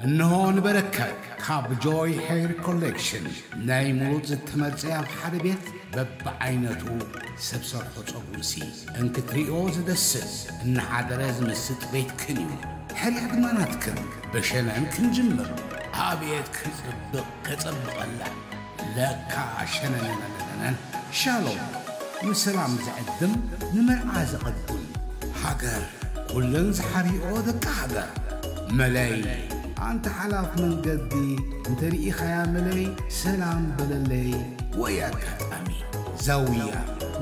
እንሆ ንበረከት ካብ ጆይ ሄር ኮሌክሽን ናይ ምሩፅ ዝተመርፀ ኣብ ሓደ ቤት በብዓይነቱ ሰብ ሰርሖ ፀጉርሲ እንክትሪኦ ዝደስስ እናሓደረ ዝምስጥ ቤትክን እዩ። ሕርያ ድማ ናትክን። ብሸነን ክንጅምር። ኣቤት ክፅብቕ ከፀብቐላ። ለካ ሸነነነነነን። ሻሎም። ንሰላም ዝዕድም ንመርዓ ዘቐድም። ሃገር ኩለን ዝሓርኦ ደቂ ሃገር። መለይ ኣንተ ሓላፍ መንገዲ እንተርኢኻያ መለይ ሰላም በለለይ። ወይ ኣጋጣሚ ዛውያ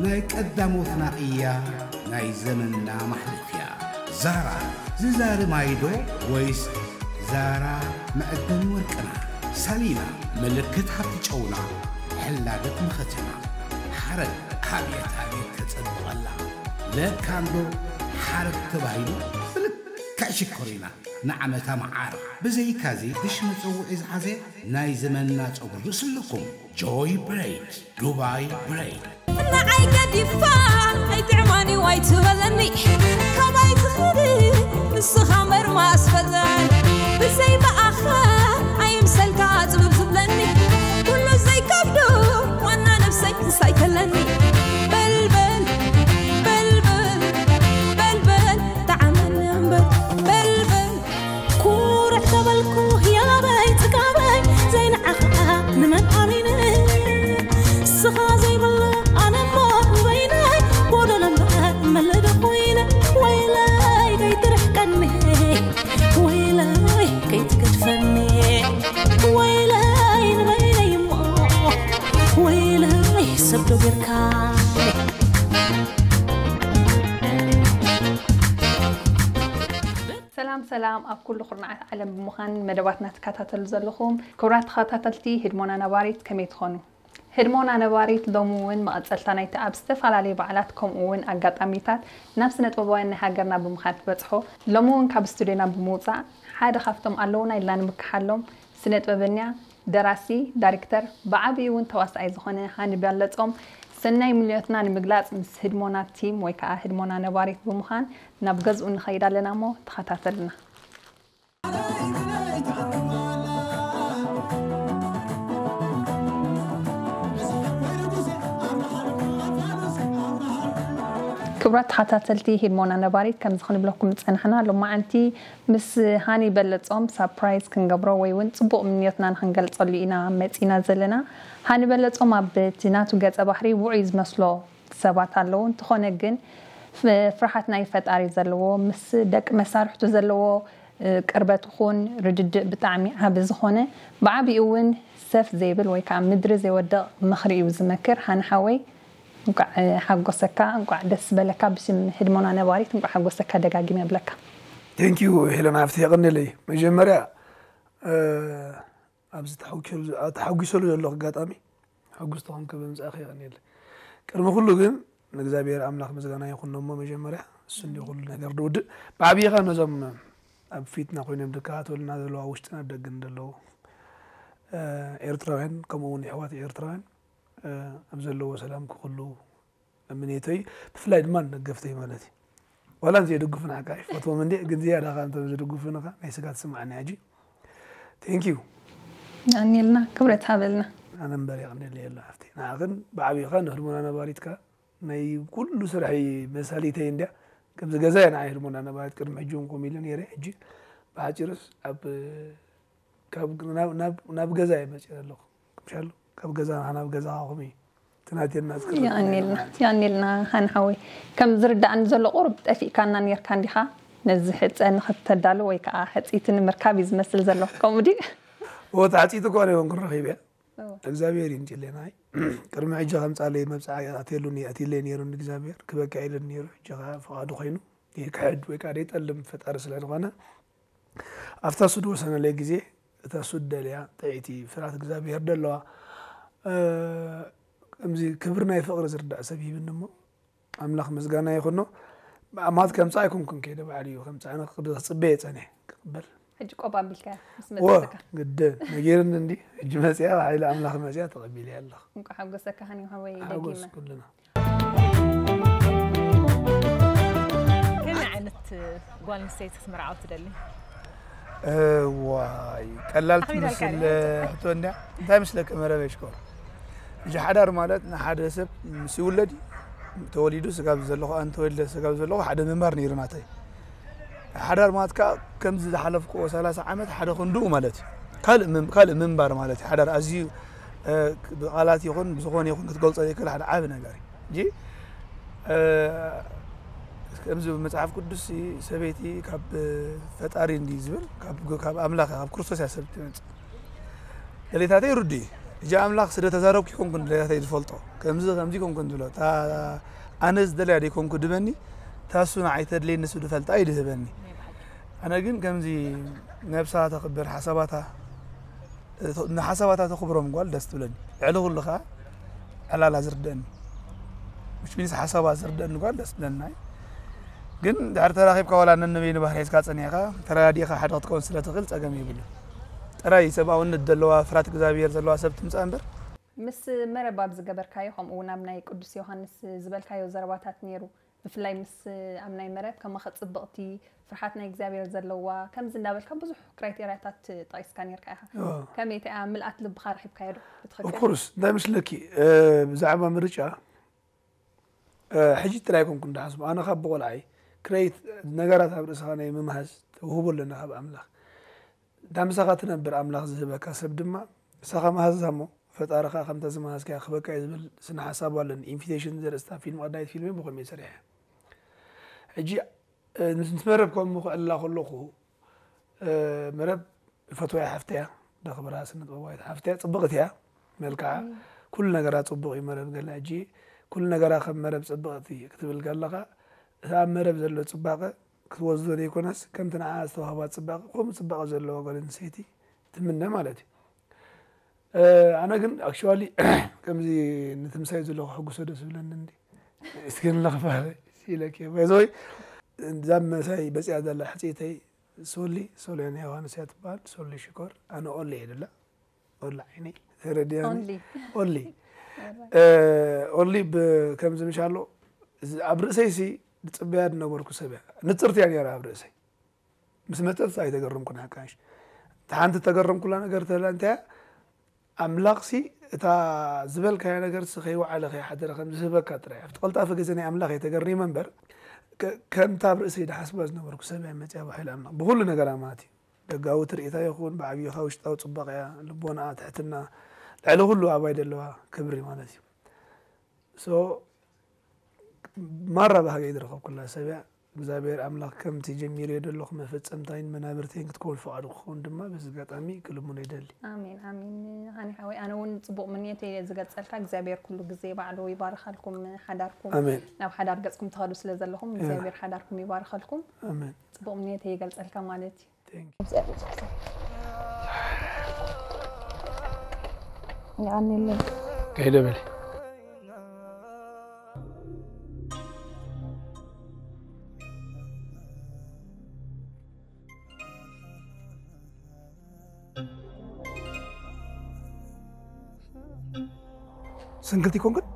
ናይ ቀዳሞትና እያ ናይ ዘመንና ማሕለፍያ። ዛራ ዝዛሪ ማይዶ ወይስ ዛራ መዕደኒ ወርቅና? ሳሊና ምልክት ሃብቲ ጨውና ሕላገት መኸተና። ሓረግ ኣብየት ኣብየት ተጸብቐላ። ለካ እንዶ ሓረግ ተባሂሉ ብልክዕ ሽኮሪና ንዓመታ መዓር። ብዘይካዚ ብሽ መጸውዒ ዝሓዘ ናይ ዘመንና ጸጉሪ ርእሲ ኣለኩም። ጆይ ብሬድ፣ ዱባይ ብሬድ። ንዓይ ገዲፋ ኣይጥዕማኒ ዋይ ትበለኒ። ካባይ ትኽእል ንስኻ መርማ ኣስፈለኒ። ብዘይ ብኣኻ ኣይምሰልካ ጽብብ ዝብለኒ። ኩሉ ዘይከብዱ ዋና ነብሰይ ንሳይ ከለኒ። በልበል፣ በልበል፣ በልበል፣ ተዓመኒ እምበር፣ በልበል። ኩርዕ ተበልኩ ህያበይ ጽጋበይ ዘይንዓኻ ንመን ኣሚነ? ንስኻ ዘይብሉ ኣነ እሞ ንበይነይ ጎደሎ እምበር መለዶ ኮይነ። ወይለይ ከይትርሕቀኒ፣ ወይለይ ከይትገድፈኒ፣ ወይለይ ንበይነይ እሞ፣ ወይለይ ሰብ ዶ ጌርካ? ሰላም ሰላም፣ ኣብ ኩሉ ኩርናዓት ዓለም ብምዃን መደባትና ትከታተሉ ዘለኹም ክቡራት ተኸታተልቲ ህድሞና ነባሪት ከመይ ትኾኑ? ህድሞና ነባሪት ሎሚ እውን መቐጸልታ ናይቲ ኣብ ዝተፈላለዩ በዓላት ከምኡ እውን ኣጋጣሚታት ናብ ስነ ጥበባውያን ናይ ሃገርና ብምኻድ ትበጽሖ፣ ሎሚ እውን ካብ ስቱድዮና ብምውጻእ ሓደ ካብቶም ኣለዉና ኢልና ንምክሓሎም ስነ ጥበበኛ፣ ደራሲ፣ ዳይሬክተር፣ ብዓቢኡ እውን ተዋሳኣይ ዝኾነ ሃኒ በለጾም ሰናይ ምንዮትና ንምግላጽ ምስ ህድሞና ቲም ወይ ከዓ ህድሞና ነባሪት ብምዃን ናብ ገዝኡ ንኸይድ ኣለና እሞ ተኸታተሉና። ክቡራት ተኸታተልቲ ሂድሞና ነባሪት፣ ከምዚ ክንብለኩም ዝጸናሕና፣ ሎማዓንቲ ምስ ሃኒ በለጾም ሳፕራይዝ ክንገብሮ ወይ እውን ጽቡቕ ምንዮትና ንክንገልጸሉ ኢና መጺና ዘለና። ሃኒ በለጾም ኣብቲ ናቱ ገጸ ባህሪ ውዑይ ዝመስሎ ሰባት ኣለዉ። እንተኾነ ግን ፍ-፣ ፍርሃት ናይ ፈጣሪ ዘለዎ፣ ምስ ደቂ መሳርሕቱ ዘለዎ፣ እ፣ ቅርበት ይኹን ርድድእ ብጣዕሚ ዓቢ ዝኾነ፣ ብዓቢኡ እውን ሰፍ ዘይብል ወይ ከዓ ምድሪ ዘይወድቕ ምኽሪ እዩ ዝመክር። ሃኒ ሓወይ፣ እንቋዕ ሓጎሰካ፣ እንቋዕ ደስ በለካ። ብስም ህድሞና ነባሪት እንቋዕ ሓጎሰካ ደጋጊመ እብለካ። ቴንኪዩ ሄለን ሃፍቲ፣ የቐንየለይ። መጀመርያ፣ እ፣ ኣብዚ ተሓጒሰሉ፣ ተሓጒሰሉ ዘለኹ ኣጋጣሚ ሕጉስ ተኾንከ ብምምጻእኺ የቐንየለይ። ቅድሚ ኩሉ ግን ንእግዚኣብሔር ኣምላኽ ምስጋና ይኹኖ እሞ መጀመርያ እሱ እንዲ ኩሉ ነገር ዝውድእ። ብዓብይኻ ነዞም ኣብ ፊትና ኮይኖም ዝከታተሉና ዘለዉ ኣብ ውሽጥን ኣብ ደገን ዘለዉ፣ እ፣ ኤርትራውያን ከምኡ እውን የሕዋት ኤርትራውያን፣ እ፣ ኣብ ዘለዎ ሰላም ክኹሉ ምንየተይ፣ ብፍላይ ድማ ንደገፍተይ ማለት እዩ። ዋላ እንዘየድግፉና ከዓ ይፈትዎም እንዴ፣ ግን ዝያዳ ከዓ እንቶም ዝድግፉና ከዓ ናይ ስጋት ስምዓኒ ሕጂ። ቴንኪዩ። የቐንየልና፣ ክብረት ሃበልና። ኣነ እምበር የቐንየለይ ኣሎ ሃፍተይ። ንዓኽን ብዓብይኻ ንህድሞና ነባሪትካ ናይ ኩሉ ስርሐይ መሳሊተይ እንድያ። ከምዚ ገዛየ ንዓይ ህድሞና ነባሪት ቅድሚ ሕጂ እውን ከምኡ ኢለ ነይረ። ሕጂ ብሓጺሩስ ኣብ፣ ካብ፣ ናብ፣ ናብ፣ ናብ ገዛ እየ መጺአ ኣለኹ። ምሻሉ ካብ ገዛ ናብ ገዛኻ ከምኡ እዩ። እቲ ናቴና ዝቅርብ የቐንየልና፣ ማለት እዩ። የቐንየልና ሃኒ ሓወይ። ከም ዝርዳእኒ ዘሎ ቁሩብ ጠፊእካና ነይርካ እንዲኻ? ነዚ ሕጸ ንኽተዳሉ ወይ ከዓ ሕጽይቲ ንምርካብ እዩ ዝመስል ዘሎ። ከምኡ ድዩ? እዎ፣ ተዓጺቲ እኮ ኣይኮንኩን ረኺበያ። እዎ። እግዚኣብሔር ይንጭሌናይ። ቅድሚ ሕጂ ከምጻለይ መብጽዓ ኣትየሉኒ፣ ኣትየለይ ነይሩ ንእግዚኣብሔር። ክበቅዕ ኢሉኒ ነይሩ። ሕጂ ከዓ ፍቓዱ ኮይኑ። ይክሕድ ወይ ከዓ ዘይጠልም ፈጣሪ ስለ ዝኾነ፣ ኣብታ እሱ ዝወሰነለይ ግዜ፣ እታ እሱ ዝደልያ ጥዕይቲ ፍርሃት እግዚኣብሔር ዘለዋ፣ እ፣ ከምዚ ክብሪ ናይ ፍቕሪ ዝርዳእ ሰብ ሂብኒ እሞ፣ ኣምላኽ ምስጋና ይኹኖ። ማለት ከምጻእ ኣይኮንኩን ከይደ ባዕሉ እዩ ከምጻእ፣ ኣነ ክጽበየ ጸኒሐ ክቕበል። ሕጂ ቆብ ኣቢልካያ ምስ ወ፣ መጸትካ። ግድን፣ ነጊርኒ እንዲ፣ ሕጂ መጺኣ፣ ብሓይሊ ኣምላኽ መጺኣ ተቐቢለያ ኣለኹ። እንቋዕ ሓጎሰካ ሃኒ ሓወይ ሓጎስ ደጊመ። ኩልና። ከመይ ዓይነት ጓል ኣንስተይቲ ክትምርዓው ትደሊ? እዋይ፣ ቀላል ትመስል ሕቶ እንድያ። እንታይ መስለኪ መረበ ሽኮር? ሕጂ ሓዳር ማለት ንሓደ ሰብ ምስ ይውለድ እዩ። ተወሊዱ ስጋብ ዘለኹ፣ ኣንተወልደ ስጋብ ዘለኹ ሓደ ምንባር ነይሩ ናተይ። ሓዳር ማለት ከዓ ከምዚ ዝሓለፍክዎ ሰላሳ ዓመት ሓደ ክንድኡ ማለት እዩ። ካልእ ምን-፣ ካልእ ምንባር ማለት እዩ። ሓዳር ኣዝዩ፣ እ፣ ብቓላት ይኹን ብዝኾነ ይኹን ክትገልጾ ዘይክእል ሓደ ዓቢ ነገር እዩ። እንጂ፣ እ፣ ከምዚ መጽሓፍ ቅዱስ ሰበይቲ ካብ ፈጣሪ እንዲ ዝብል፣ ካብ፣ ካብ ኣምላኽ፣ ካብ ክርስቶስ እያ ሰብ ትመጽእ። ደሌታተይ ርዱ እዩ። ሕጂ ኣምላኽ ስለ ተዛረብኩ ይኮንኩን ደሌታተይ ዝፈልጦ። ከምዚ፣ ከምዚ ይኮንኩን ዝብሎ። እታ ኣነ ዝደልያ ደይኮንኩ ድበኒ፣ እታ እሱ ንዓይ ተድልየኒ እሱ ዝፈልጣ እዩ ድህበኒ። ኣነ ግን ከምዚ ነብሳ ተኽብር፣ ሓሳባታ፣ ንሓሳባታ ተኽብሮም ጓል ደስ ትብለኒ። ልዕሊ ኩሉ ኸኣ ዕላላ ዝርደአኒ። Which means ሓሳባ ዝርደአኒ ጓል ደስ ትብለኒ። ግን ድሕሪ ተራኺብካ ዋላ ነንበይኑ ባህሪ ሒዝካ ጸኒሕካ፣ ተረዳዲእካ ሓደ ክትከውን ስለ ትኽእል ጸገም የብሉን። ጥራይ ሰብኣውነት ዘለዋ፣ ፍርሃት እግዚኣብሔር ዘለዋ ሰብ ትምጻእ እምበር። ምስ መረብ ኣብ ዝገበርካዮ፣ ከምኡ እውን ኣብ ናይ ቅዱስ ዮሃንስ ዝበልካዮ ዘረባታት ነይሩ። ብፍላይ ምስ ኣብ ናይ መረብ ከማኺ ጽብቕቲ፣ ፍርሃት ናይ እግዚኣብሔር ዘለዋ፣ ከምዚ እንዳበልካ ብዙሕ ክራይቴርያታት ጠቒስካ ነይርካ ኢኻ። ኣዎ። ከመይ፣ እንታይ እያ፣ ምልኣት ልብኻ ረኺብካዮ ዶ ብትኽክል? Of course፣ እንታይ መስለኪ፣ እ፣ ብዛዕባ ምርጫ፣ እ፣ ሕጂ ጥራይ ኣይኮንኩን ዝሓስቦ። ኣነ ካብ ብቆልዓይ ክሬት ነገራት ኣብ ርእስኻ ናይ ምምሃዝ ተውህቦ ኣለና ካብ ኣምላኽ። እታ ምሳኻ ትነብር ኣምላኽ ዝህበካ ሰብ ድማ ንሳኻ ምሃዛ እሞ ፈጣሪ ኸኣ ከምታ ዝመሃዝካያ ክህበካ እዩ ዝብል ስነ ሓሳብ ኣለኒ። ኢንቪቴሽን ዘርእስታ ፊልም፣ ቀዳይት ፊልመይ ብኸምኡ እየ ሰሪሐያ። ሕጂ፣ እ፣ ምስ መረብ ከምኡ ክዕልላ ከለኹ፣ እ፣ መረብ ፈትዋይ ሓፍተይ እያ፣ ደኽብራ ስነ ጥበባዊት ሓፍተይ እያ፣ ጽብቕቲ እያ፣ መልክዓ፣ እም። ኩሉ ነገራ ጽቡቕ እዩ መረብ ገለ። ሕጂ ኩሉ ነገራ ከም መረብ ጽብቕቲ ክትብል ከለኻ፣ እቲ ኣብ መረብ ዘሎ ጽባቐ ክትወስዶ ዘይኮነስ፣ ከምቲ ንዓኣ ዝተዋህባ ጽባቐ፣ ከምኡ ጽባቐ ዘለዋ ጓል ኣንስተይቲ ትምነ ማለት እዩ። እ፣ ኣነ ግን ኣክቹዋሊ ከምዚ ነቲ ምሳይ ዘሎ ከሐጉሶ ደስ ዝብለኒ እንዲ። እስኪ ንለኽፋ ኢለኪ። ባይ ዘ ወይ፣ እዛ ምሳይ በጺኣ ዘላ ሕጽይተይ ሶሊ፣ ሶልያን ዮሃንስ እያ ትበሃል። ሶሊ ሽኮር፣ ኣነ ኦሊ እየ ድላ። ኦሊ ዓይነይ፣ ተረዲኣኒ? ኦንሊ። ኦሊ። ኦንሊ። እ፣ ኦሊ ብ-፣ ከምዚ ምሽ ኣሎ፣ እዚ ኣብ ርእሰይሲ ዝጽበያ ዝነበርኩ ሰብ እያ። ንጽርቲ እያ ነይራ ኣብ ርእሰይ። ምስ መጸት ኣይተገረምኩን ሓቃንሽ። እታ ሓንቲ ተገረምኩላ ነገር ተላ እንታይ እያ? ኣምላኽሲ እታ ዝበልካያ ነገርሲ ከይወዓለ ከይሓደረ ከም ዝህበካ ጥራይ። ኣብቲ ቀልጣፊ ግዜ ናይ ኣምላኽ እየ ተገሪመ እምበር፣ ከ-፣ ከምታ ኣብ ርእሰይ ድሓስባ ዝነበርኩ ሰብ እያ መጺኣ ብሓይሊ ኣምላኽ። ብኹሉ ነገራ ማለት እዩ። ደጋዊ ትርኢታ ይኹን፣ ብዓብዩ ካብ ውሽጣዊ ጽባቐያ፣ ልቦናኣ፣ ትሕትና፣ ልዕሊ ኩሉ ኣባይ ደለዋ ክብሪ ማለት እዩ። ሶ፣ ማራ ባህገይ ዝረኸብኩላ ሰብ እያ። እግዚኣብሔር ኣምላኽ ከምቲ ጀሚርዮ ዘለኹ መፈጸምታይን መናብርተይን ክትከውን ፍቓዱ ክኸውን ድማ በዚ ኣጋጣሚ ክልምኖ ይደሊ። ኣሜን፣ ኣሜን። ሃኒ ሓወይ፣ ኣነ እውን ጽቡቕ ምንየት እየ ዝገልጸልካ። እግዚኣብሔር ኩሉ ግዜ ባዕሉ ይባርኸልኩም ሓዳርኩም። ኣሜን። ናብ ሓዳር ገጽኩም ትኸዱ ስለ ዘለኹም፣ ኣሜን። እግዚኣብሔር ሓዳርኩም ይባርኸልኩም። ኣሜን። ጽቡቕ ምንየት እየ ይገልጸልካ ማለት እዩ። Thank you። የቐንየለይ። ከይደ በለ። ስንግልቲ ኮንክን?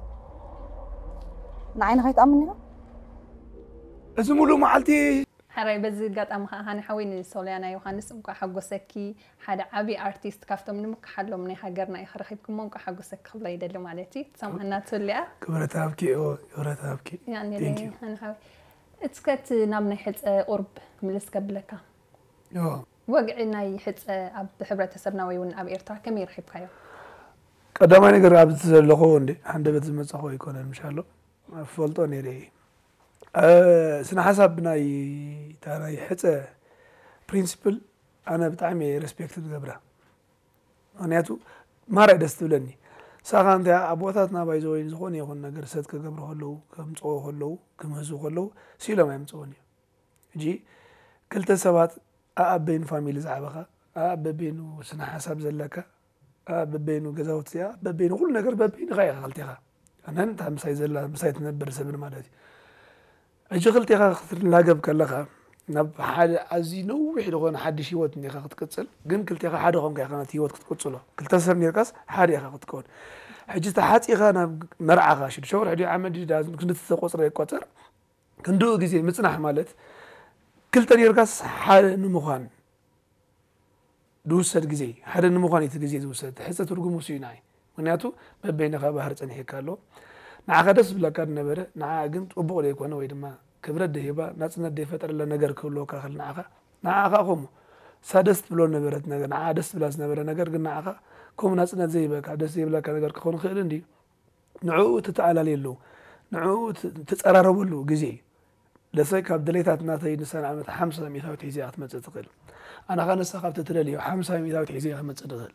ንዓይኒ ከይትኣምን ኢኻ? እዚ ሙሉእ መዓልቲ። ሓራይ፣ በዚ ኣጋጣሚ ኸዓ ሃኒ ሓወይ ንሶልያና ዮሃንስ እንቋዕ ሓጎሰኪ። ሓደ ዓቢ ኣርቲስት፣ ካብቶም ንምክሓሎም ናይ ሃገርና ኢኺ ረኺብክሞ፣ እንቋዕ ሓጎሰኪ ክብላ ይደሊ ማለት እዩ። ትሰምዓና ትህሉ እያ። ክብረት ሃብኪ፣ ኦ፣ ክብረት ሃብኪ። ያኔ Thank you። ሃኒ ሓወይ፣ እስከ እቲ ናብ ናይ ሕጸ ቁርብ ምልስ ከብለካ። ኦ። ወግዒ ናይ ሕጸ ኣብ ሕብረተሰብና ወይ እውን ኣብ ኤርትራ ከመይ ረኺብካዮ? ቀዳማይ ነገር ኣብዚ ዘለኹ እንዴ፣ ሃንደበት ዝመጻኹ ኣይኮነን፣ ምሻሎ። እፈልጦ ነይረ እየ። እ፣ ስነ ሓሳብ ናይ፣ እታ ናይ ሕጸ ፕሪንሲፕል ኣነ ብጣዕሚ እየ ሬስፔክት ዝገብራ። ምኽንያቱ ማራ ደስ ትብለኒ። ሳኻ እንታይ ኣቦታትና ባይ ዘ ወይ ዝኾነ ይኹን ነገር ሰት ክገብሩ ከለዉ፣ ከምጽኦ ከለዉ፣ ክምህዙ ከለዉ፣ ስኢሎም ኣይምጽኦን እዮም። ሕጂ ክልተ ሰባት ኣኣበይኑ ፋሚሊ ዝዓበኻ፣ ኣኣበበይኑ ስነ ሓሳብ ዘለካ፣ ኣኣበበይኑ ገዛውቲ፣ ኣኣበበይኑ ኩሉ ነገር በበይንኻ ኢኻ ክልቴኻ። ኣነን እታ ምሳይ ዘላ፣ ምሳይ ትነብር ሰብን ማለት እዩ። ሕጂ ክልቴኻ ክትላገብ ከለኻ፣ ናብ ሓደ ኣዝዩ ነዊሕ ዝኾነ ሓድሽ ህይወት እንዲኻ ክትቅጽል፣ ግን ክልቴኻ ሓደ ኮንካ ኢኻ ነቲ ህይወት ክትቅጽሎ። ክልተ ሰብ ኔርካስ ሓደ ኢኻ ክትከውን። ሕጂ ተሓጺኻ ናብ መርዓኻ፣ ሽዱሽተ ወርሒ ድዩ ዓመት ድዩ ዳ-፣ ክንዲ ተቆጽረ ይቆጸር። ክንድኡ ግዜ ምጽናሕ ማለት ክልተ ኔርካስ ሓደ ንምዃን። ዝውሰድ ግዜ፣ ሓደ ንምዃን እቲ ግዜ ዝውሰድ። ሕጸ ትርጉሙ እሱ እዩ ንዓይ። ምኽንያቱ በበይንኻ ባህሪ ጸኒሕካ ኣሎ። ንዓኻ ደስ ዝብለካ ዝነበረ፣ ንዓ ግን ጽቡቕ ዘይኮነ ወይ ድማ ክብረት ደይህባ፣ ናጽነት ደይፈጠረላ ነገር ክህልወካ ክእል ንዓኻ። ንዓኻ ከምኡ። እሳ ደስ ትብሎ ነበረት ነገር፣ ንዓ ደስ ትብላ ዝነበረ ነገር ግን ንዓኻ ከምኡ ናጽነት ዘይህበካ፣ ደስ ዘይብለካ ነገር ክኸውን ክእል እንድዩ። ንዕኡ ትተኣላለየሉ፣ ንዕኡ ት-፣ ትጸራረበሉ ግዜ እዩ። ደሰይ ካብ ድሌታት ናተይ ንሳ ንኣብነት ሓምሳ ሚእታዊት ሒዛ እያ ክትመጽእ ትኽእል። ኣነ ኸኣ ንሳ ካብቲ ትደልዮ ሓምሳ ሚእታዊት ሒዘ እየ ክመጽእ ዝኽእል።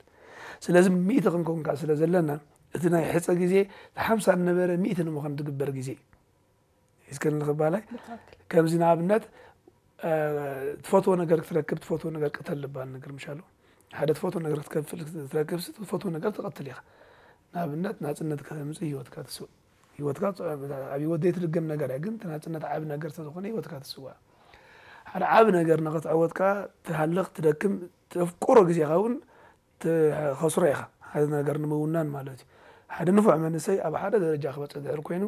ስለዚ ሚእቲ ክንከውን ከኣ ስለ ዘለና፣ እቲ ናይ ሕጸ ግዜ፣ እቲ ሓምሳ ዝነበረ ሚእቲ ንምዃን ዝግበር ግዜ እዩ። ሒዝከኒ ንኽባላይ፣ ብትኽክል። ከምዚ ንኣብነት፣ እ፣ ትፈትዎ ነገር ክትረክብ፣ ትፈትዎ ነገር ቅተል ዝባል ነገር ምሽ ኣሎ። ሓደ ትፈትዎ ነገር ክትከፍል፣ ክትረክብ፣ ትፈትዎ ነገር ትቐትል ኢኻ። ንኣብነት፣ ናጽነት ከተምጽእ ህይወትካ ትስውእ። ህይወትካ ኣብ ህይወት ዘይትድገም ነገር እያ፣ ግን እቲ ናጽነት ዓቢ ነገር ስለ ዝኾነ ህይወትካ ትስውኣ። ሓደ ዓቢ ነገር ንኽትዕወት ከኣ ትሃልኽ፣ ትደክም፣ ተፍቅሮ ግዜኻ እውን ትኸስሮ ኢኻ። ሓደ ነገር ንምውናን ማለት እዩ። ሓደ ንፉዕ መንእሰይ ኣብ ሓደ ደረጃ ክበጽሕ ድሕር ኮይኑ፣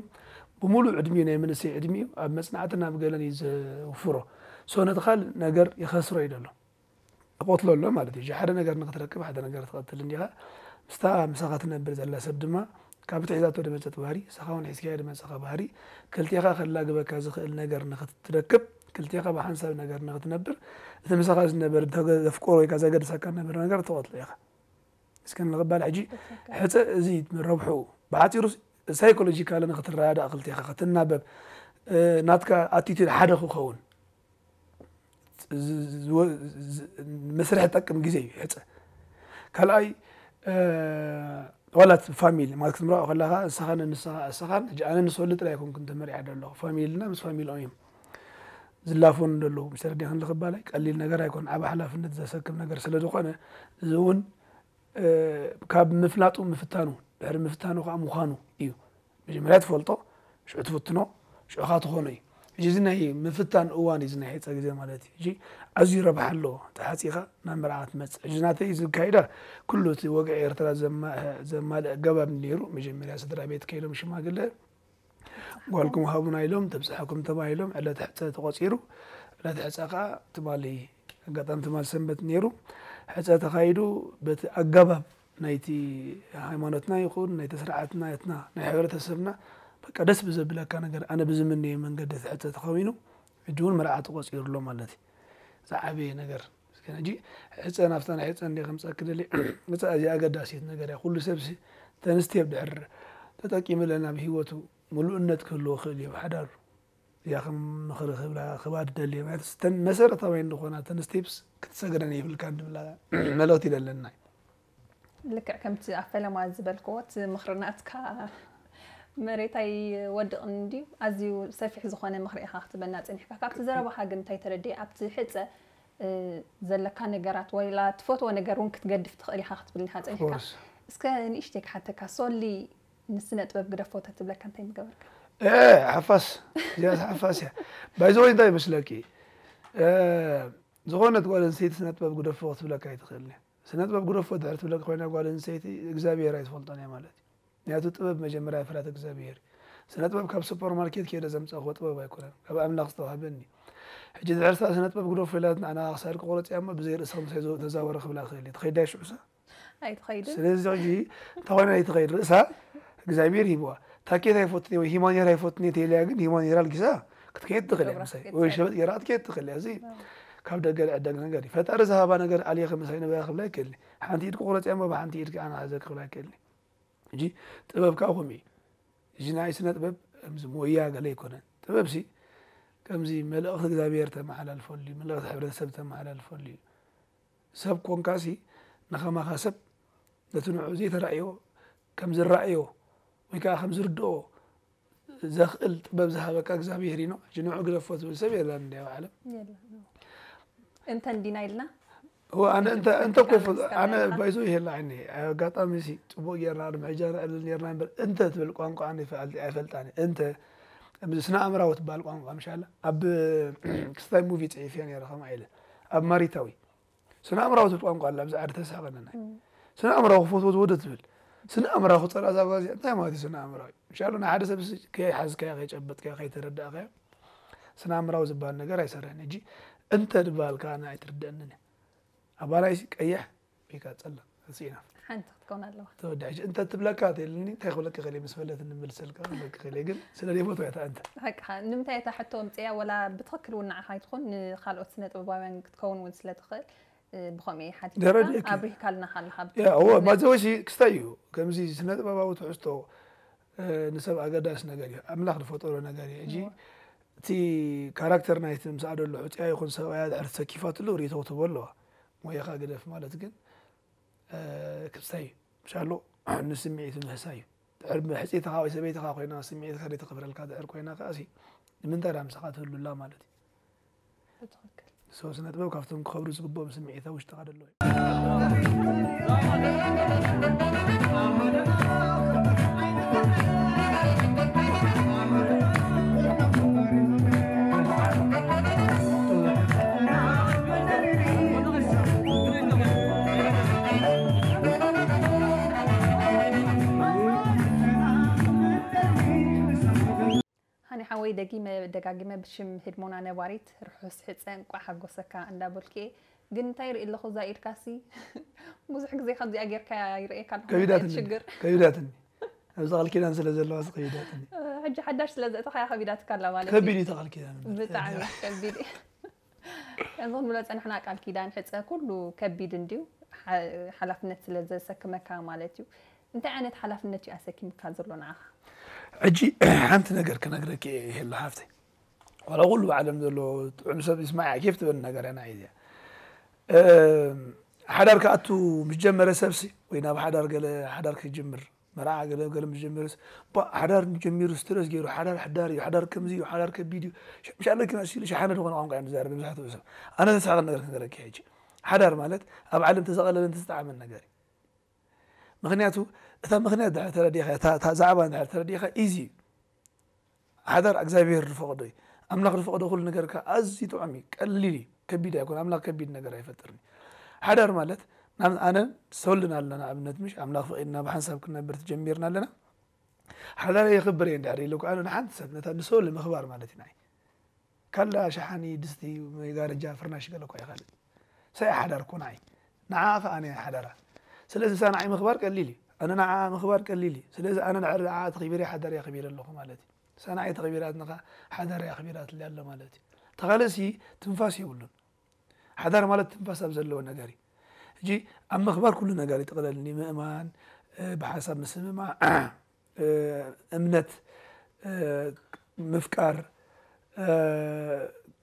ብምሉእ ዕድሚኡ ናይ መንእሰይ ዕድሚኡ ኣብ መጽናዕትን ኣብ ገለን እዩ ዘውፍሮ። ሶ ነቲ ካልእ ነገር ይኸስሮ እዩ ዘሎ። ይቐትሎ ኣሎ ማለት እዩ። ሓደ ነገር ንኽትረክብ ሓደ ነገር ትቐትል እንዲኻ። ምስታ ምሳኻ ትነብር ዘላ ሰብ ድማ ካብ እቲ ሒዛቶ ዝመጸት ባህሪ፣ ንስኻ እውን ሒዝካዮ ዝመጸኻ ባህሪ፣ ክልቴኻ ከላግበካ ዝኽእል ነገር ንኽትረክብ፣ ክልቴኻ ብሓንሳብ ነገር ንኽትነብር፣ እቲ ምሳኻ ዝነበር ተገ-፣ ዘፍቀሮ ወይ ከኣ ዘገድሰካ ዝነበር ነገር ትቐትሎ ኢኻ። እስከ ንኽባል ሕጂ ትኽክል። ሕጸ እዚ ረብሑ ብሓጺሩ ሳይኮሎጂካሊ ንኽትረዳዳእ ክልቴኻ ክትናበብ፣ እ፣ ናትካ ኣቲቱድ ሓደ ክኸውን ዝ-፣ ዝ-፣ ዝ-፣ መስርሕ ዝጠቅም ግዜ እዩ ሕጸ። ካልኣይ፣ እ፣ ዋላ እቲ ፋሚሊ ማለት ክትምርዖ ከለኻ ንስኻን ንስኻ፣ ንስኻን ሕጂ ኣነ ንሶሊ ጥራይ ኣይኮንኩን ተመሪዐ ዘለኹ። ፋሚልና ምስ ፋሚልኦም እዮም ዝላፈኑ ዘለዉ። ምስ ተረዲእክን ልኽባላይ ቀሊል ነገር ኣይኮን። ዓቢ ሓላፍነት ዘሰክም ነገር ስለ ዝኾነ፣ እዚ እውን፣ እ፣ ካብ ምፍላጡ ምፍታኑ፣ ድሕሪ ምፍታኑ ከኣ ምዃኑ እዩ። መጀመርያ ትፈልጦ፣ ሽዑ ትፍትኖ፣ ሽዑ ኸኣ ትኾኖ እዩ። ሕጂ እዚ ናይ ምፍታን እዋን እዩ፣ እዚ ናይ ሕጸ ግዜ ማለት እዩ። ሕጂ ኣዝዩ ረብሓ ኣለዎ። ተሓጺኻ ናብ መርዓ ክትመጽእ። ሕጂ ናተይ እዚ ዝካይዳ ኩሉ እቲ ወግዒ ኤርትራ ዘማ-፣ ዘማልእ ኣገባብ ነይሩ። መጀመርያ ስድራ ቤት ከይዶም ሽማግለ፣ ጓልኩም ሃቡና ኢሎም፣ ተብጽሓኩም ተባሂሎም፣ ዕለት ሕጸ ተቖጺሩ። ዕለት ሕጸ ከኣ ትማሊ፣ ኣጋጣሚ ትማሊ ሰንበት ነይሩ። ሕጸ ተኻይዱ፣ በቲ ኣገባብ ናይቲ ሃይማኖትና ይኹን ናይቲ ስርዓትና፣ ናትና ናይ ሕብረተሰብና፣ በቃ ደስ ብዘብለካ ነገር፣ ኣነ ብዝምነዮ መንገዲ እቲ ሕጸ ተኸዊኑ፣ ሕጂ እውን መርዓ ተቖጺሩ ኣሎ ማለት እዩ። ዝዓበየ ነገር። እስከ ሕጂ ሕጸ ናብታ ናይ ሕጸ እንደ ከምጸክ ደሊ፣ ሕጸ ኣዝያ ኣገዳሲት ነገር እያ። ኩሉ ሰብሲ ተንስቴብ ድሕር ተጠቂምለን ኣብ ህይወቱ ምሉእነት ክህልዎ ክእል እዩ ኣብ ሓዳሩ። እዚኣ ከም ምኽሪ ክብላ፣ ክባ ትደሊ እየ። ማለት እተን መሰረታውያን ዝኾና እተን ስቴፕስ ክትሰግረን የብልካን ዝብላ መልእኽቲ ኢለ ኣለና። ልክዕ ከምቲ ኣብ ፈለማ ዝበልክዎ፣ እቲ ምኽሪ ናትካ መሬት ኣይወድቕን እንድዩ። ኣዝዩ ሰፊሕ ዝኾነ ምኽሪ ኢኻ ክትበና ጸኒሕካ። ካብቲ ዘረባኻ ግን እንታይ ተረዲኤ፣ ኣብቲ ሕጸ፣ እ፣ ዘለካ ነገራት ወላ ትፈትዎ ነገር እውን ክትገድፍ ትኽእል ኢኻ ክትብልኒ ኢኻ ጸኒሕካ። ኮርስ። እስከ ንእሽተይ ክሓተካ፣ ሶሊ ንስነ ጥበብ ግደፎ ተትብለካ እንታይ ምገበርካ? እ፣ ሓፋስ፣ እዚኣስ ሓፋስ እያ። ባይ ዘ ወይ እንታይ ይመስለኪ? እ፣ ዝኾነት ጓል ኣንስተይቲ ስነ ጥበብ ግደፎ ክትብለካ ኣይትኽእልን እያ። ስነ ጥበብ ግደፎ ድሕር ትብለካ ኮይና ጓል ኣንስተይቲ እግዚኣብሔር ኣይትፈልጦን እያ ማለት እዩ። ምክንያቱ ጥበብ መጀመርያ ፍርያት እግዚኣብሔር እዩ። ስነ ጥበብ ካብ ሱፐር ማርኬት ከይደ ዘምጻእክዎ ጥበብ ኣይኮነን። ካብ ኣምላኽ ዝተዋህበኒ እዩ። ሕጂ ድሕር ስታ ስነ ጥበብ ግደፎ ኢላ ንዓና ክሳድ ክቆረጽ እያ እሞ ብዘይ ርእሲ ከም ተዛወረ ክብላ ክእል እዩ። ትኸይዳ ሽዑሳ? ኣይትኸይድን። ስለዚ ሕጂ እንታይ ኮይና ኣይትኸይድ ርእሳ እግዚኣብሔር ሂብዋ። ታኬት ኣይፈትን ወይ ሂማኔራ ኣይፈትን እየ ተይለያ ግን ሂማኔራ ኣልጊሳ ክትከይድ ትኽእል እያ ገብራ ምሳይ። ክትከይድ ወይ ትኽእል። ሸበጥ ገይራ ክትከይድ ትኽእል እያ። እዚ ኣዎ። ካብ ደገ ዝዕደግ ነገር እዩ። ፈጣሪ ዝሃባ ነገር ኣልየ ምሳይ ንበያ ክብላ ኣይክእልን። ሓንቲ ኢድ ክቑረጽ እያ እሞ ብሓንቲ ኢድ ኣነ ሓዘ ክብላ ኣይክእልን። ሕጂ ጥበብ ከኣ ከምኡ እዩ። እዚ ናይ ስነ ጥበብ ከምዚ ሞያ ገለ ኣይኮነን። ጥበብሲ ከምዚ መልእኽቲ እግዚኣብሔር ተመሓላልፈሉ እዩ፣ መልእኽቲ ሕብረተሰብ ተመሓላልፈሉ እዩ። ሰብ ኮንካሲ ንኸማኻ ሰብ ነቲ ንዑ ዘይተራእዮ ከም ዝረኣዮ ወይ ከኣ ከም ዝርድኦ ዘኽእል ጥበብ ዝሃበካ እግዚኣብሔር እዩ። ሕጂ ንዑ ግደፎ ዝብል ሰብ የለን እንዲ ኣብ ዓለም። የለን። እንተ እንዲና ኢልና እወ፣ ኣነ እንተ፣ እንተ እኮ ይፈል-፣ ኣነ ባይዞ ይሄላ ዓይኒ። ኣጋጣሚ ሲ ጽቡቕ ጌርና ቅድሚ ሕጂ ንዕልል ኔርና እምበር፣ እንተ ትብል ቋንቋ ኣነ ይፈል-፣ ኣይፈልጣን እየ። እንተ፣ ከምዚ ስነ ኣእምራዊ ትበሃል ቋንቋ ምሽ ኣላ? ኣብ ክስታይ ሙቪ ጽሒፍያ ነይረ ከምኣ ኢለ። ኣብ ማሪታዊ። ስነ ኣእምራዊ ትብል ቋንቋ ኣላ፣ ኣብዚ ዓዲ ተሳቐነና። እም። ስነ ኣእምራዊ ክፈትዎ ዝወደ ትብል። ስነ ኣእምራዊ ክጸልኣ እዛ ጓል እዚኣ፣ እንታይ ማለት እዩ ስነ ኣእምራዊ? ምሽ ኣሎ፣ ንሓደ ሰብ ሲ ከይሓዝካዮ፣ ከይጨበጥካዮ፣ ከይተረዳእካዮ፣ ስነ ኣእምራዊ ዝበሃል ነገር ኣይሰርሕን። ሕጂ፣ እንተ ዝበሃል ከኣ ኣነ ኣይትርደአንን እያ። ኣባላይሲ ቀይሕ ወይ ከዓ ጸላም፣ that's enough። ሓንቲ ክትከውን ኣለዋ። ተወዳሒ እንተ ትብለካ ተልኒ እንታይ ክብለካ ከለ ምስ ፈለት እንምልሰልካ ክብለካ ከለ ግን ስለ ደይፈትዋ እያ እታ እንተ። ሓቅኻ። ንምንታይ እታ ሕቶ ኣምፅያ? ወላ ብትኽክል እውን ንዓኻ ኣይትኾን፣ ንካልኦት ስነ ጥበባውያን ክትከውን እውን ስለ ትኽእል፣ እ፣ ብኸምኡ እየ ሓቲተካ። ደረድእኪ። ኣብሪህካልና ካለኻ ያ እዎ ማዘወሲ ክስታይ እዩ። ከምዚ ስነ ጥበባዊ ትሕዝቶ እ፣ ንሰብ ኣገዳሲ ነገር እዩ። ኣምላኽ ዝፈጠሮ ነገር እዩ። ሕጂ እቲ ካራክተር ናይቲ ምስኣ ዘሎ ሕፅያ ይኹን ሰብኣያ ድሕር ተሰኪፋትሉ ርእይቶ ክትህቦ ኣለዋ። ሞያኻ ግደፍ ማለት ግን እ፣ ክስታይ እዩ። ምሻሎ ንስምዒት ምህሳይ እዩ። ድሕር ሕፅይትኻ ወይ ሰበይትኻ ኮይና ስምዒትካ ዘይተኽብረልካ ድሕር ኮይና ከኣሲ ንምንታይ ዳ ምሳኻ ትህሉላ ማለት እዩ። ብትኽክል። So ስነ ጥበብ ካብቶም ክኸብሩ ዝግብኦም ስምዒታት ውሽጥኻ ደሎ እዩ። ሃኒ ሓወይ፣ ደጊመ ደጋጊመ ብሽም ህድሞና ነባሪት ርሑስ ሕፀ እንቋዕ ሓጎሰካ እንዳበልኩ እየ። ግን እንታይ ይርኢ ኣለኹ እዛ ኢድካሲ? ብዙሕ ግዜ ከምዚኣ ጌርካ ይርእየካ ኣለኹ። እንታይ ከቢዳትኒ ሽግር? ከቢዳትኒ ኣብዚ ቃል ኪዳን ስለ ዘለዋ ከቢዳትኒ። ሕጂ ሓዳሽ ስለ ዘእተኻያ ከቢዳትካ ኣላ ማለት እዩ። ከቢድ እዩ ተቃል ኪዳን። ብጣዕሚ ከቢድ እዩ። ከምዚ ክንብሎ ፀናሕና ቃል ኪዳን ሕፀ ኩሉ ከቢድ እንድዩ፣ ሓ- ሓላፍነት ስለ ዘሰክመካ ማለት እዩ። እንታይ ዓይነት ሓላፍነት እዩ ኣሰኪምካ ዘሎ ንዓኻ? ሕጂ ሓንቲ ነገር ክነግረኪ እየ ይህሉ ሃፍተይ። ዋላ ኩሉ ብዓለም ዘሎ ጥዑም ሰብ ይስማዕ እያ፣ ኬፍ ትበል ነገር እያ ንዓይ እዚኣ። እም፣ ሓዳር ክኣቱ ምስ ጀመረ ሰብሲ ወይ ናብ ሓዳር ገለ ሓዳር ክጅምር መርዓ ገለ ገለ ምስ ጀመረስ ባ ሓዳር ጀሚሩ ስትረስ ገይሩ ሓዳር ሓዳር እዩ፣ ሓዳር ከምዚ እዩ፣ ሓዳር ከቢድ እዩ። ሸ- ምሻ ኣለኪ ና ሲሉ ሸሓነ ዝኾነ ቋንቋ እዮም ዝዛረብ መብዛሕትኡ ሰብ። ኣነ ተስሓቕ ነገር ክነግረኪ ሕጂ ሓዳር ማለት ኣብ ዓለም ተዘቐለለን ተዝጠዓመን ነገር እዩ። ምክንያቱ እታ ምክንያት ድሕር ተረዲኻ እታ እታ ዛዕባ ድሕር ተረዲኻ ኢዚ እዩ። ሓዳር እግዚኣብሔር ዝፈቕዶ እዩ። ኣምላኽ ዝፈቕዶ ኩሉ ነገር ከዓ ኣዝዩ ጥዑም እዩ፣ ቀሊል እዩ፣ ከቢድ ኣይኮን። ኣምላኽ ከቢድ ነገር ኣይፈጥርን እዩ። ሓዳር ማለት ናብ ኣነ ሰወልን ኣለና ኣብነት ምሽ ኣምላኽ ፈቒድና ብሓንሳብ ክንነብር ትጀሚርና ኣለና። ሓዳር የኽብር እየ እንድሕር ኢሉ ከዓ ንሓንቲ ሰብ ነታ ንሰወል ምኽባር ማለት እዩ ንዓይ። ካላ ሸሓኒ ድስቲ መጋረጃ ፍርናሽ ገለ እኳ ይኻልእ ሰይ ሓዳር ኮን ዓይ ንዓ ከኣ ኣነ ሓዳራ። ስለዚ እሳ ንዓይ ምኽባር ቀሊል እዩ፣ ኣነ ንዓ ምኽባር ቀሊል እዩ። ስለዚ ኣነ ንዕር ንዓ ተኺቢረ ሓዳር የኽቢረ ኣለኹ ማለት እዩ። እሳ ንዓይ ተኺቢራት ንኻ ሓዳር የኽቢራት ኣሎ ማለት እዩ። ተኻልእሲ ትንፋስ የብሉን። ሓዳር ማለት ትንፋስ ኣብ ዘለዎ ነገር እዩ። ሕጂ ኣብ ምኽባር ኩሉ ነገር ይጥቕለልኒ ምእማን፣ ብሓሳብ ምስምማዕ፣ እምነት፣ ምፍቃር፣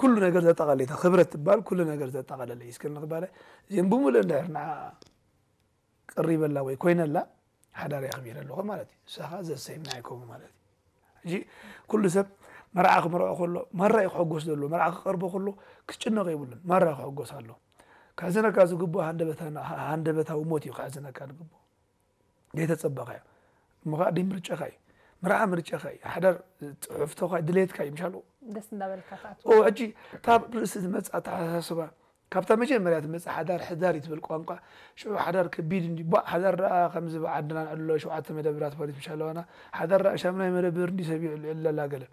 ኩሉ ነገር ዘጠቓለለ ክብረት ትበሃል ኩሉ ነገር ዘጠቓለለ እዩ። እስከ ንኽባለ እዚኦም ብምሉእ እንድሕር ንዓ ቀሪበላ ወይ ኮይነላ ሓዳር የኽቢረ ኣለኹ ማለት እዩ። ንሳኻ ዘሰይምና ኣይኮኑ ማለት እዩ። ሕጂ ኩሉ ሰብ መርዓ ክምርዖ ከሎ ማራ እዩ ክሕጎስ ዘለዎ። መርዓ ክቐርቦ ከሎ ክጭነቕ የብሉን። ማራ ክሕጎስ ኣሎ። ከሕዝነካ ዝግብኦ ሃንደበታዊ ሞት እዩ ከሕዝነካ ዝግብኦ። ዘይተጸበኻዮ እሞ ከዓ ደይ ምርጫኻ እዩ። መርዓ ምርጫኻ እዩ። ሓዳር ጽሑፍቶኻ ድሌትካ እዩ ምሻሉ። ደስ እንዳበልካ ትኣቱ። ኦ ሕጂ ካብ ርእሲ ዝመጽእ ኣተሓሳስባ ካብታ መጀመርያ ትመጽእ ሓዳር ሕዳር እዩ ትብል ቋንቋ። ሽዑ ሓዳር ከቢድ እንዲ ባ ሓዳር ደኣ ከምዚ ብዓድና ንዕሎ ሸውዓተ መደብራት ፖሊስ ምሻለዋና ሓዳር ደኣ ሻምናይ መደብር እንዲ ሰብ ይዕልዕለላ ገለ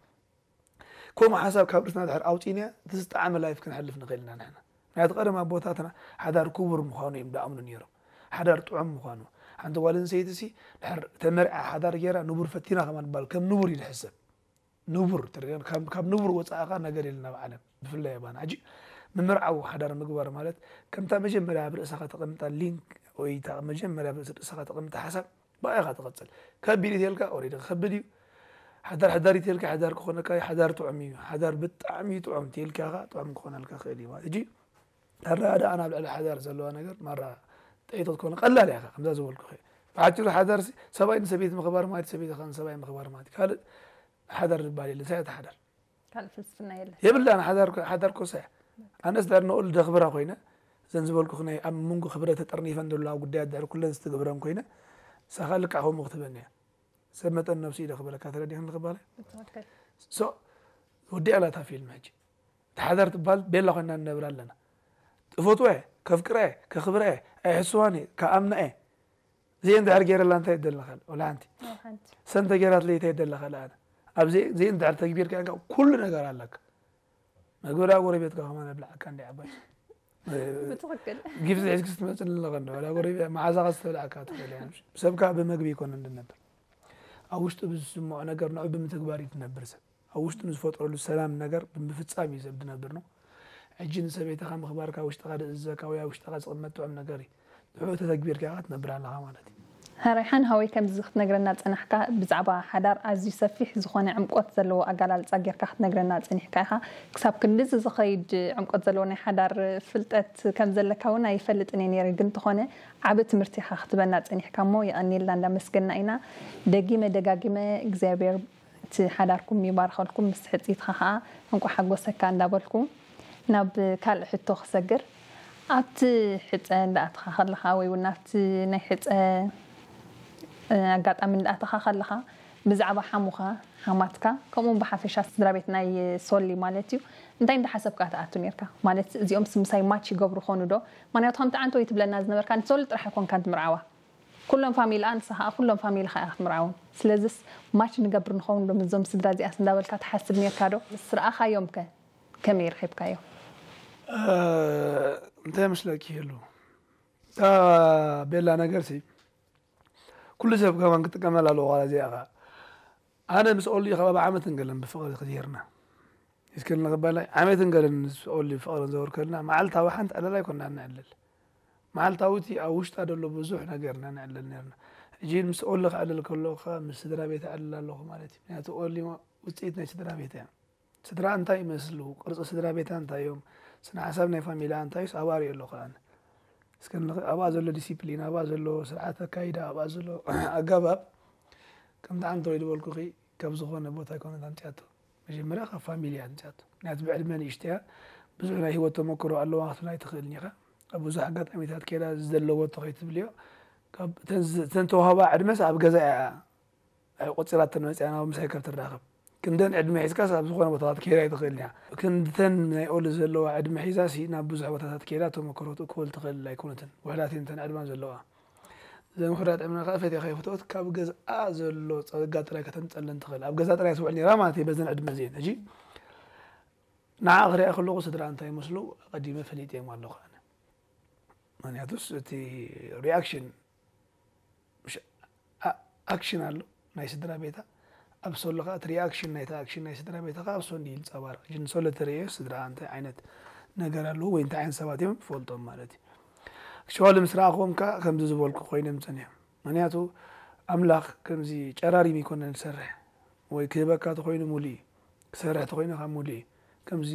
ከምኡ ሓሳብ ካብ ርእስና ድሕር ኣውፂእናያ እቲ ዝጠዓመ ላይፍ ክንሕልፍ ንኽእል ኢና ንሕና። ምክንያቱ ቀደም ኣቦታትና ሓዳር ክቡር ምዃኑ እዮም ዝኣምኑ ነይሮም። ሓዳር ጥዑም ምዃኑ ሓንቲ ጓል ኣንስተይቲ ሲ ድሕር ተመርዓ ሓዳር ገይራ ንቡር ፈቲና ከማን ባል ከም ንቡር እዩ ዝሕሰብ። ንቡር ትሪኦ ካብ ካብ ንቡር ወፃእኻ ነገር የለን ኣብ ዓለም ብፍላይ ኣባና ሕጂ ምምርዓው ሓዳር ምግባር ማለት ከምታ መጀመርያ ኣብ ርእስኻ ተቐምጣ ሊንክ ወይ እታ መጀመርያ ኣብ ርእስኻ ተቐምጣ ሓሳብ ብኣኻ ትቐፅል። ከቢድ ይተልካ ኦሬዲ ከቢድ እዩ። ሓዳር ሓዳር ይተልካ ሓዳር ክኾነካ እዩ። ሓዳር ጥዑም እዩ። ሓዳር ብጣዕሚ ጥዑም ተልካ ጥዑም ክኾነልካ ክእል እዩ ማለት ሕጂ ኣረዳድኣና ኣብ ልዕሊ ሓዳር ዘለዋ ነገር ማራ ጠይቶ ትኮነ ቀላል እያ ከምዛ ዝበልኩ ብሓጭሩ ሓዳር ሰብኣይ ንሰበይቲ ምኽባር ማለት ሰበይቲ ከ ሰብኣይ ምኽባር ማለት ካልእ ሓዳር ዝበሃል የለ እንታይ እቲ ሓዳር ካልእ ፍልስፍና የለ የብላን ሓዳር ሓዳር ኮሳ እያ ኣነስ ዳር ንኦል ደኽብራ ኮይነ ዘን ዝበልኩ ናይ ኣብ መንጎ ክብረ ተጠርኒፈን ዘለዋ ጉዳያት ድሕሪ ኩለን ዝትግብረን ኮይነ ሳኻ ልክዕ ከምኡ ክትበኒ እያ ሰብ መጠን ነብሱ ኢለ ክበለካ ተረዲኽን ክባለ ትኽክል so ወዲኣ ላታ ፊልም ሕጂ ተሓዳር ትበሃል ቤላ ኮይና ንነብር ኣለና። እፈትወ፣ ከፍቅረ፣ ከኽብረ፣ ኣይሕስዋን፣ ከኣምና እየ። እዚኤን ድሕር ገይረላ እንታይ ይደለኻል? ወላ ሓንቲ። ሓንቲ ሰንተ ገይራትለይ እንታይ ይደለኻል? ኣነ ኣብ እዚኤን ድሕር ተግቢርካ ኩሉ ነገር ኣለካ። መግቢ ደኣ ጎረቤትካ ከማን ኣብልዓካ እንዲ ዓባይ። ብትኽክል ጊፍት ሒዝክስ ትመፅእ ኣለኻ እንዶ ዋላ ጎረቤት መዓዛኻ ዝተብላዕካ ትኽእል እያ። ሰብ ከዓ ብመግቢ ይኮነ እንድነብር ኣብ ውሽጡ ብዝስምዖ ነገር ንዑ ብምትግባር እዩ ትነብር ሰብ። ኣብ ውሽጡ ንዝፈጥረሉ ሰላም ነገር ብምፍፃም እዩ ሰብ ዝነብር ነው። ሕጂ ንሰበይትኻ ምኽባርካ ውሽጥኻ ደእዝዘካ ወይ ኣብ ውሽጥኻ ዝቕመጥ ጥዑም ነገር እዩ። ንዕኡ ተተግቢርካ ኢኻ ትነብር ኣለኻ ማለት እዩ። ረይሓን ሃወይ ከምዚ ክትነግረና ጸናሕካ ብዛዕባ ሓዳር ኣዝዩ ሰፊሕ ዝኾነ ዕምቆት ዘለዎ ኣጋላልጻ ጌርካ ክትነግረና ጸኒሕካ ኢኻ። ክሳብ ክንድዚ ዝኸይድ ዕምቆት ዘለዎ ናይ ሓዳር ፍልጠት ከም ዘለካ እውን ኣይፈልጥን እየ ነይረ፣ ግን ተኾነ ዓቢ ትምህርቲ ኢኻ ክትበና ጸኒሕካ እሞ የቐንየልና እንዳመስገና ኢና። ደጊመ ደጋጊመ እግዚኣብሔር እቲ ሓዳርኩም ይባርኸልኩም፣ ምስ ሕጽይትኻ ኸዓ እንቋዕ ሓጎሰካ እንዳበልኩ ናብ ካልእ ሕቶ ክሰግር። ኣብቲ ሕጸ እንዳኣትኻ ከለኻ ወይ እውን ናብቲ ናይ ሕጸ ኣጋጣሚ እንዳኣተኻ ከለኻ ብዛዕባ ሓሙኻ ሓማትካ ከምኡውን ብሓፈሻ ስድራ ቤት ናይ ሶሊ ማለት እዩ እንታይ እንዳሓሰብካ ትኣቱ ነርካ? ማለት እዚኦም ስምሳይ ማች ይገብሩ ኾኑ ዶ? ምክንያቱ ከምቲ ዓንተ ወይ ትብለና ዝነበርካ ንሶሊ ጥራሕ ኣይኮንካን ትምርዓዋ ኩሎም ፋሚልኣ ንሳ ከዓ ኩሎም ፋሚልኻ ኢኻ ክትምርዓዎም። ስለዝስ ማች ንገብር ንኸውን ዶ ምስዞም ስድራ እዚኣስ እንዳበልካ ትሓስብ ነርካ ዶ? ምስ ረኣኻዮም ከ ከመይ ረኺብካዮ? እንታይ መስለኪ ይህሉ እታ ቤላ ነገር ሲ ኩሉ ሰብ ከማን ክጥቀመላ ኣለዎ ዋላ እዚኣ ከዓ ኣነ ምስ ኦሊ ከባቢ ዓመትን ገለን ብፍቕሪ ክዝየርና እስከ ንኽበላይ ዓመትን ገለን ምስ ኦሊ ፍቕርን ዘወርከልና መዓልታዊ ሓንቲ ዕለል ኣይኮና ንዕልል። መዓልታዊ እቲ ኣብ ውሽጣ ዘሎ ብዙሕ ነገር ኢና ንዕልል ነርና። ሕጂ ምስ ኦሊ ክዕልል ከለኹ ምስ ስድራ ቤት እዕልል ኣለኹ ማለት እዩ። ምክንያቱ ኦሊ ውፅኢት ናይ ስድራ ቤት እያ። ስድራ እንታይ ይመስሉ? ቅርፂ ስድራ ቤታ እንታይ እዮም? ስነ ሓሳብ ናይ ፋሚላ እንታይ ዩስ ኣብኣ ሪኦ ኣለኹ ኣነ። እስከ ንኽ ኣብኣ ዘሎ ዲሲፕሊን፣ ኣብኣ ዘሎ ስርዓት ኣካይዳ፣ ኣብኣ ዘሎ ኣገባብ ከምቲ ዓንተ ወይ ዝበልኩኺ ካብ ዝኾነ ቦታ ኣይኮነት ኣምፅኣቶ። መጀመርያ ካብ ፋሚሊ እያ ኣምፅኣቶ። ምክንያቱ ብዕድመ ንእሽቶ እያ። ብዙሕ ናይ ህይወት ተመክሮ ኣለዋ ክትብላ ኣይትኽእልን ኢኻ። ኣብ ብዙሕ ኣጋጣሚታት ከይዳ ዘለወቶ ከይትብልዮ ካብ እተን ዝ- እተን ተዋህባ ዕድመስ ኣብ ገዛ እያ ቆፂራተን መፅያ ናብ ምሳይ ካብ ትራኸብ ክንደን ዕድመ ሒዝካስ ኣብ ዝኾነ ቦታታት ከይዳ ኣይትኽእልን እያ። ክንድተን ናይ ኦሊ ዘለዋ ዕድመ ሒዛሲ ናብ ብዙሕ ቦታታት ከይዳ ተመክሮትኡ ክበል ትኽእል ኣይኮነትን። ውሕዳት እየን እተን ዕድማ ዘለዋ። እዘን ውሕዳት ዕድመ ከዓ ፈትያ ከይፈተወት ካብ ገዝኣ ዘሎ ፀጋ ጥራይ ከተምፀለን ትኽእል። ኣብ ገዛ ጥራይ ትውዕል ነይራ ማለት እዩ በዘን ዕድመ እዚአን። ሕጂ ንዓ ክሪኣ ከለኹ ስድራ እንታይ ይመስሉ ኣቐዲመ ፈሊጠዮም ኣለኹ ኣነ። ምክንያቱስ እቲ ሪኣክሽን ምሽ ኣ- ኣክሽን ኣሎ ናይ ስድራ ቤታ ኣብ ሶሎ ከዓ እቲ ሪኣክሽን ናይቲ ኣክሽን ናይ ስድራ ቤታ ከዓ ኣብ ሶንዲ ይንፀባረቕ። ሕጂ ንሶሎ ተርእዮ ስድራ እንታይ ዓይነት ነገር ኣለዎ ወይ እንታይ ዓይነት ሰባት እዮም ፈልጦም ማለት እዩ። ኣክቹዋሊ ምስ ረኣኽዎም ከዓ ከምዚ ዝበልኩ ኮይኖም ፀኒሖም። ምክንያቱ ኣምላኽ ከምዚ ጨራሪም ይኮነን ዝሰርሕ ወይ ክህበካ ተኮይኑ ሙሉ እዩ ክሰርሕ ተኮይኑ ካብ ሙሉ እዩ። ከምዚ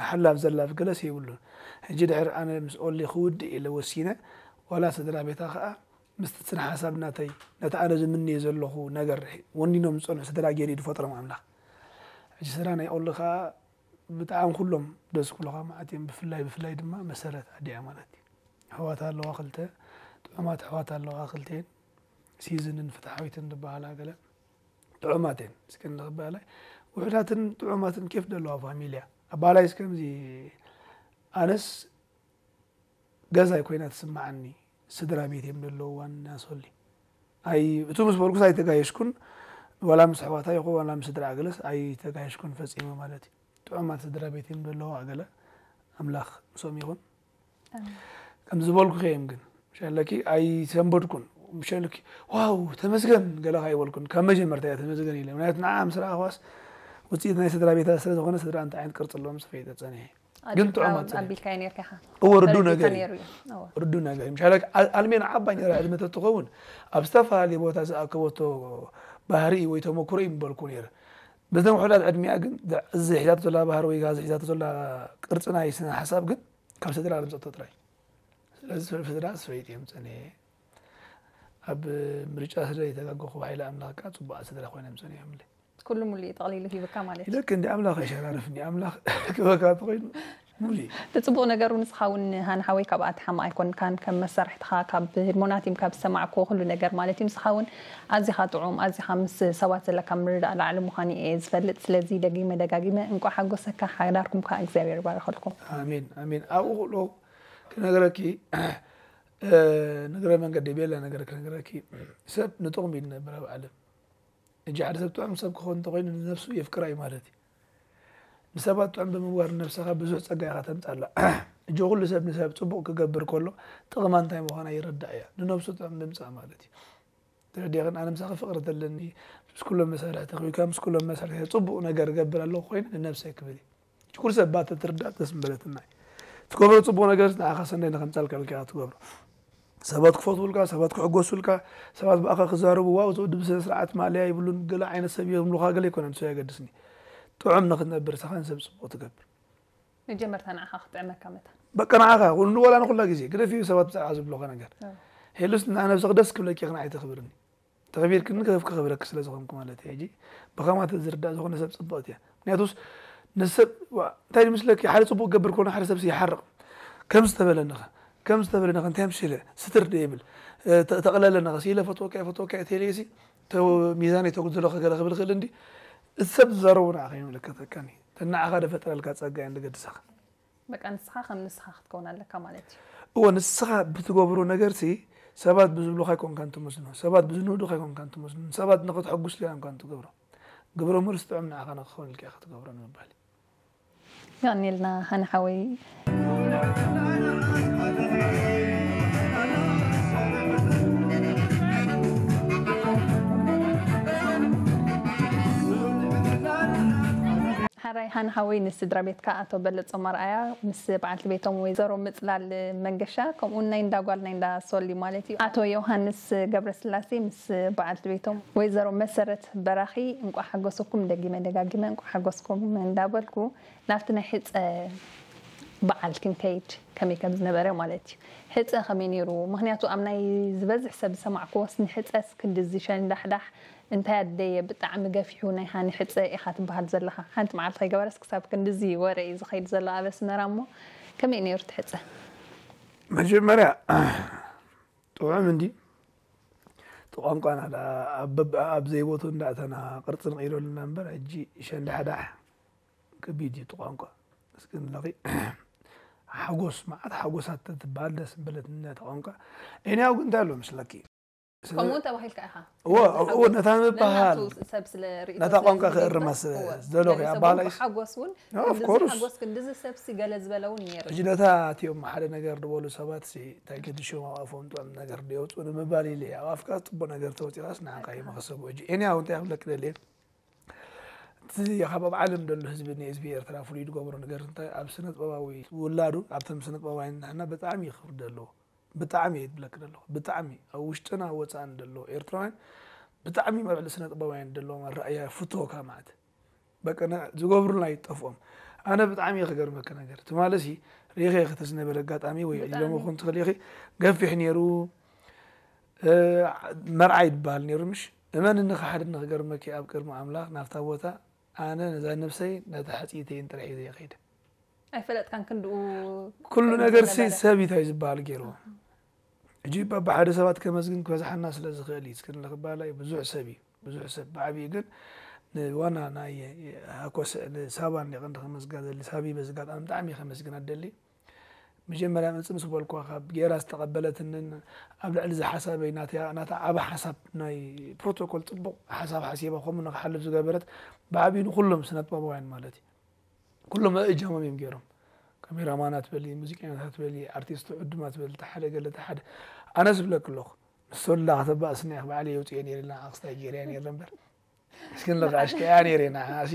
ሓላፍ ዘላፍ ገለስ የብሉን። ሕጂ ድሕር ኣነ ምስ ኦሊ ክውድእ ኢለ ወሲነ ዋላ ስድራ ቤታ ከዓ ምስቲ ስነ ሓሳብ ናተይ ነቲ ኣነ ዝምንዮ ዘለኹ ነገር ወኒኖም ዝፀንሑ ስድራ ገይሩ እዩ ዝፈጥሮም ኣምላኽ። ሕጂ ስድራ ናይ ኦሊ ከዓ ብጣዕሚ ኩሎም ደስ ክብሉኻ ማለት እዮም። ብፍላይ ብፍላይ ድማ መሰረት ኣዲኣ ማለት እዩ። ኣሕዋት ኣለዋ ክልተ ጥዑማት ኣሕዋት ኣለዋ ክልቴን ሲዝንን ፍትሓዊትን ዝበሃላ ገለ ጥዑማት እየን። እስከ ንኽበሃላይ ውሑዳትን ጥዑማትን ኬፍ ዘለዋ ፋሚልያ ኣባላይ እስከምዚ ኣነስ ገዛይ ኮይና ትስምዓኒ። ስድራ ቤት እዮም ዘለውዋ እናሶሊ ኣይ እቱ ምስ በልኩስ ኣይተጋየሽኩን። ዋላ ምስ ኣሕዋታ ይኹ ዋላ ምስ ስድራ ገለስ ኣይተጋየሽኩን ፈፂመ ማለት እዩ። ጥዑማት ስድራ ቤት እዮም ዘለዋ ገለ ኣምላኽ ምስኦም ይኹን። ከም ዝበልኩ ከየም ግን ሸለኪ ኣይሰንበድኩን። ሸለኪ ዋው ተመስገን ገለ ካይበልኩን ካብ መጀመርታ እያ ተመስገን ኢለ ምክንያቱ ንዓ ምስ ረኣኽዋስ ውፅኢት ናይ ስድራ ቤታ ስለ ዝኾነ ስድራ እንታይ ዓይነት ቅርፂ ኣለዎም ስፈይጠ ፀኒሐ። ግን ጥዑማት ኣቢልካዮ ነርካ ኢኻ። እወ ርዱ ተረዲእካ ነገር እዩ። ነይሩ እዩ። እወ። ርዱ ነገር እዩ። ምሻለ ኣልሜን ዓባይ ነራ ዕድመ ተትኸውን ኣብ ዝተፈላለየ ቦታ ዝኣከበቶ ባህሪ ወይ ተመክሮ እዩ ምበልኩ ነይረ። በዘን ውሑዳት ዕድሚኣ ግን እዚ ሒዛቶ ዘላ ባህሪ ወይ እዚ ሒዛቶ ዘላ ቅርፂ ናይ ስነ ሓሳብ ግን ካብ ስድራ ለምፀቶ ጥራይ። ስለዚ ስድራ ስፈይጥ እዮም ፀኒሐ። ኣብ ምርጫ ስለ ዘይተጋገኹ ብሓይሊ ኣምላኽ ከዓ ፅቡቃት ስድራ ኮይኖም ፀኒሖምለይ። ኩሉ ሙሉእ እዩ ጠቕሊሉ ሂብካ ማለት እዩ። ኢለክ እንዲ ኣምላኽ ኣይሸራርፍኒ ኣምላኽ ክበካ ተኮይኑ ሙሉእ እዩ። እቲ ጽቡቕ ነገሩ ንስኻ እውን ሃን ሓወይ ካብ ኣቲ ሓማ ኣይኮንካን ከም መሳርሕትኻ ካብ ህድሞናቲም ካብ ዝሰማዕክዎ ኩሉ ነገር ማለት እዩ ንስኻ እውን ኣዚኻ ጥዑም ኣዚኻ ምስ ሰባት ዘለካ ምርዳእ ላዕሊ ምዃኑ እየ ዝፈልጥ ስለዚ ደጊመ ደጋጊመ እንቋዕ ሓጎሰካ ሓዳርኩም ከዓ እግዚኣብሔር ይባርኸልኩም። ኣሜን ኣሜን ኣብኡ ኩሉ ክነግረኪ ንግረ መንገዲ ቤላ ነገር ክነግረኪ ሰብ ንጥቕሚ እዩ ዝነብር ኣብ ዓለም ሕጂ ሓደ ሰብ ጥዑም ሰብ ክኸውን እንተኾይኑ ንነብሱ የፍቅራ እዩ ማለት እዩ። ንሰባት ጥዑም ብምግባር ንነብስኻ ብዙሕ ጸጋ ኢኻ ተምጻላ። ሕጂ ኩሉ ሰብ ንሰብ ጽቡቕ ክገብር ከሎ ጥቕማ እንታይ ምዃና ይርዳእ እያ። ንነብሱ ጥዕም ድምጻ ማለት እዩ። ተረዲእኽን? ኣነ ምሳኺ ፍቕሪ ተለኒ፣ ምስ ኩሎም መሳርሕቲ ኮይካ፣ ምስ ኩሎም መሳርሒ ጽቡቕ ነገር እገብር ኣለኹ ኮይነ ንነብሰይ ክብል እዩ። ሕጂ ኩሉ ሰብ ባተ ትርዳእ ደስ ምበለትና እዩ። ትገብሮ ጽቡቕ ነገር ንዓኻ ሰናይ ንኸምጻልካ ኢልካ ኢኻ ትገብሮ። ሰባት ክፈትውልካ፣ ሰባት ክሕጎሱልካ፣ ሰባት ብኣኻ ክዛረቡ፣ "ዋው፣ እዚ ወዲ ብስነ ስርዓት ማልያ ይብሉን፣ ገለ ዓይነት ሰብ እዮም" ይብሉኻ፣ ገለ ኣይኮነን፣ ንሱ ኣየገድስን እዩ። ጥዑም ንኽትነብር፣ ንስኻ ንሰብ ጽቡቕ ትገብር። መጀመርታ ንዓኻ ክጥዕመካ መታን። በቃ ንዓኻ፣ ኩሉ ወላ ንኹላ ግዜ፣ ግደፊ ሰባት ብዛዕባ ዝብሉኻ ነገር። ኣዎ። ሄሉስ ንዓ ነብስኺ ደስ ክብለኪ ኢኽን ኣይተኽብርኒ። ተኽቢርክኒ ከፍ ክኽብረኪ ስለ ዝኾንኩ ማለት እዩ። ሕጂ ብኸማይ ተዝርዳእ ዝኾነ ሰብ ጽብቕቲ እያ። ምክንያቱስ ንሰብ፣ ዋ፣ እንታይ ይመስለኪ፣ ሓደ ጽቡቕ ክገብር ከሎ ሓደ ሰብሲ ይሓርቕ። ከም ዝተበለንኸ፣ ከም ዝተበለንኸ እንታይ ምሽለ፣ ስትር ዶ ይብል፣ እ፣ ተ-፣ ተቕለለንኸ፣ ሲለ ፈትወካ፣ ፈትወካ፣ ተይለይሲ፣ ተ-፣ ሚዛን የተጉድሎ ከገለ ክብል ክእል እንዲ፣ እቲ ሰብ ዝዛረቦ ንዓኻ ይምልከተካኒ። እቲ ንዓኻ ደፈጠረልካ ጸጋ እየ ዝገድሰኻ። በቃ ንስኻ ከም ንስኻ ክትከውን ኣለካ ማለት እዩ። እወ፣ ንስኻ ብትገብሮ ነገርሲ ሰባት ብዝብሉኻ ኣይኮንካን ትመስሎ፣ ሰባት ብዝንእዱኻ ኣይኮንካን ትመስሎ፣ ሰባት ንኽትሐጉስ ኢልካ ኣይኮንካን ትገብሮ። ግብረ መልሲ ጥዑም ንዓኻ ንክኸውን ኢልካ ኢኻ ትገብሮ ንምባል እዩ። የቐንየልና ሃኒ ሓወይ። ሓራይ ሃኒ ሓወይ ንስድራ ቤትካ ኣቶ በለጾም ኣርኣያ ምስ በዓልቲ ቤቶም ወይዘሮ ምጽላል መንገሻ፣ ከምኡ እውን ናይ እንዳ ጓል ናይ እንዳ ሶሊ ማለት እዩ፣ ኣቶ ዮሃንስ ገብረስላሴ ምስ በዓልቲ ቤቶም ወይዘሮ መሰረት በራኺ፣ እንቋዕ ሓጎሰኩም። ደጊመ ደጋጊመ እንቋዕ ሓጎስኩም እንዳበልኩ፣ ናብቲ ናይ ሕጸ በዓል ክንከይድ ከመይ ከም ዝነበረ ማለት እዩ። ሕጸ ከመይ ነይሩ? ምኽንያቱ ኣብ ናይ ዝበዝሕ ሰብ ዝሰማዕክዎስ ንሕጸስ ክንድዚ ሸንዳሕዳሕ፣ እንታይ ኣደየ ብጣዕሚ ገፊሑ ናይ ሃኒ ሕጸ ኢኻ ትበሃል ዘለኻ። ሓንቲ መዓልቲ ከይገበረስ ክሳብ ክንድዚ ወረ እዩ ዝኸይድ ዘሎ ኣብ ኣስመራ እሞ ከመይ ነይሩ እቲ ሕጸ? መጀመርያ ጥዑም እንዲ እቲ ቋንቋና ደኣ ኣብ በብ-፣ ኣብ ዘይቦቱ እንዳእተና ቅርጺ ንቕይረሉና እምበር ሕጂ ሸንዳሕዳሕ ከቢድ እዩ እቲ ቋንቋ። እስኪ ንለኺ ሓጎስ፣ መዓት ሓጎሳት ትበሃል ደስ ምበለትኒ ነቲ ቋንቋ። ኤንያው ግን እንታይ ኣሎ መስለኪ? ስለ ከምኡ እውን ተባሂልካ ኢኻ። እወ፣ ከምዚ እወ፣ ሓጎስ ነታ ንምብሃል፣ ነናቱ ሰብ ስለ ርእይቶ ነታ ስለ ቋንቋ ዝህብ ክእርማ እምበር፣ ስለ እወ፣ ዝደለኹ ገለ እያ፣ ሰብ እውን ኣባላይ ብሓጎስ እውን፣ ኦፍ ከምዚ ኮርስ። ሓጎስ ክንድዚ ሰብሲ ገለ ዝበለ እውን ነይሩ። ሕጂ ነታ እቲኦም ሓደ ነገር ዝበሉ ሰባትሲ፣ እንታይ ገድሾም ኣብ ኣፎም ጥዑም ነገር ዶ የውፅኡ ንምባል ኢለ እየ። ኣብ ኣፍካ ፅቡቕ ነገር ተወፂኻስ ንዓኻ እዩ መኸሰቡ። ሕጂ ኤንያው እንታይ ክብለኪ ደልየ? እቲ ካብ ኣብ ዓለም ዘሎ ህዝቢ ንህዝቢ ኤርትራ ፍሉይ ዝገብሮ ነገር እንታይ፣ ኣብ ስነ ጥበባዊ ውላዱ፣ ኣብቶም ስነ ጥበባውያን ንሕና ብጣዕሚ እዩ ክብሪ ዘለዎ። ብጣዕሚ እየ ዝብለኪ ዘለኹ። ብጣዕሚ ኣብ ውሽጥን ኣብ ወጻእን ዘለዉ ኤርትራውያን ብጣዕሚ ኣብ ልዕሊ ስነ ጥበባውያን ዘለዎም ኣረኣእያ ፍትወካ ማለት። በቃ ነ-፣ ዝገብሩልና ይጠፍኦም። ኣነ ብጣዕሚ እየ ክገርመኪ ነገር። ትማልሲ ርኢኸ ኢኺ ተዝነበረ ኣጋጣሚ ወይ ብጣዕሚ። ኢሎሞ ክኾን ትኽእል ኢኺ። ገፊሕ ነይሩ። እ፣ መርዓይ ይበሃል ነይሩ ምሽ? እመንኒ ክሓደኒ ክገርመኪ ኣብ ቅድሚ ኣምላኽ ናብታ ቦታ ኣነ ነዛ ነብሰይ ነታ ሕጽይተይን ጥራሕ እየ ዘይኸይደ። ኣይፈለጥካን ክንድኡ ኩሉ ከም ነገርሲ ዝነበረ። ሰብ እዩ እንታይ ዝበሃል ገይርዎ። ሕጂ በብሓደ ሰባት ከመስግን ክበዝሓና ስለ ዝኽእል እዩ። እስክንለ ክበሃላ እዩ ብዙሕ ሰብ እዩ። ብዙሕ ሰብ ብዓብዩ ግን ንዋና ናይ ሃኮስ ንሳባ እንደ ቀንዲ ከመስግና ዘሊ ሳቢ በዚ ኣጋጣሚ ብጣዕሚ ከመስግና ደሊ። መጀመርያ መጽእ ምስ በልኩዋ ካብ ጌራ ዝተቐበለትንን ኣብ ልዕሊ እዚ ሓሳበይ ናታ፣ ናታ ዓቢ ሓሳብ ናይ ፕሮቶኮል ጽቡቕ ሓሳብ ሓሲባ ከምኡ ንክሓልፍ ዝገበረት ብዓብዩ ንኩሎም ስነ ጥበባውያን ማለት እዩ። ኩሎም እጃሞም እዮም ገይሮም። ካሜራማናት በሊ፣ ሙዚቀኛታት በሊ፣ ኣርቲስት ዕዱማት በሊ፣ ተሓደ ገለ ተሓደ። ኣነስ ብለክ ኣለኹ። ንሶላ ከተባእስኒ እያ፣ ባዕለይ የውፅኤ ነይረ ኢልና ኣክስታይ ገይረ እያ ነይረ እምበር። እስክን ለካ ኣሽከያ ነይረ ኢና፣ ኣሲ።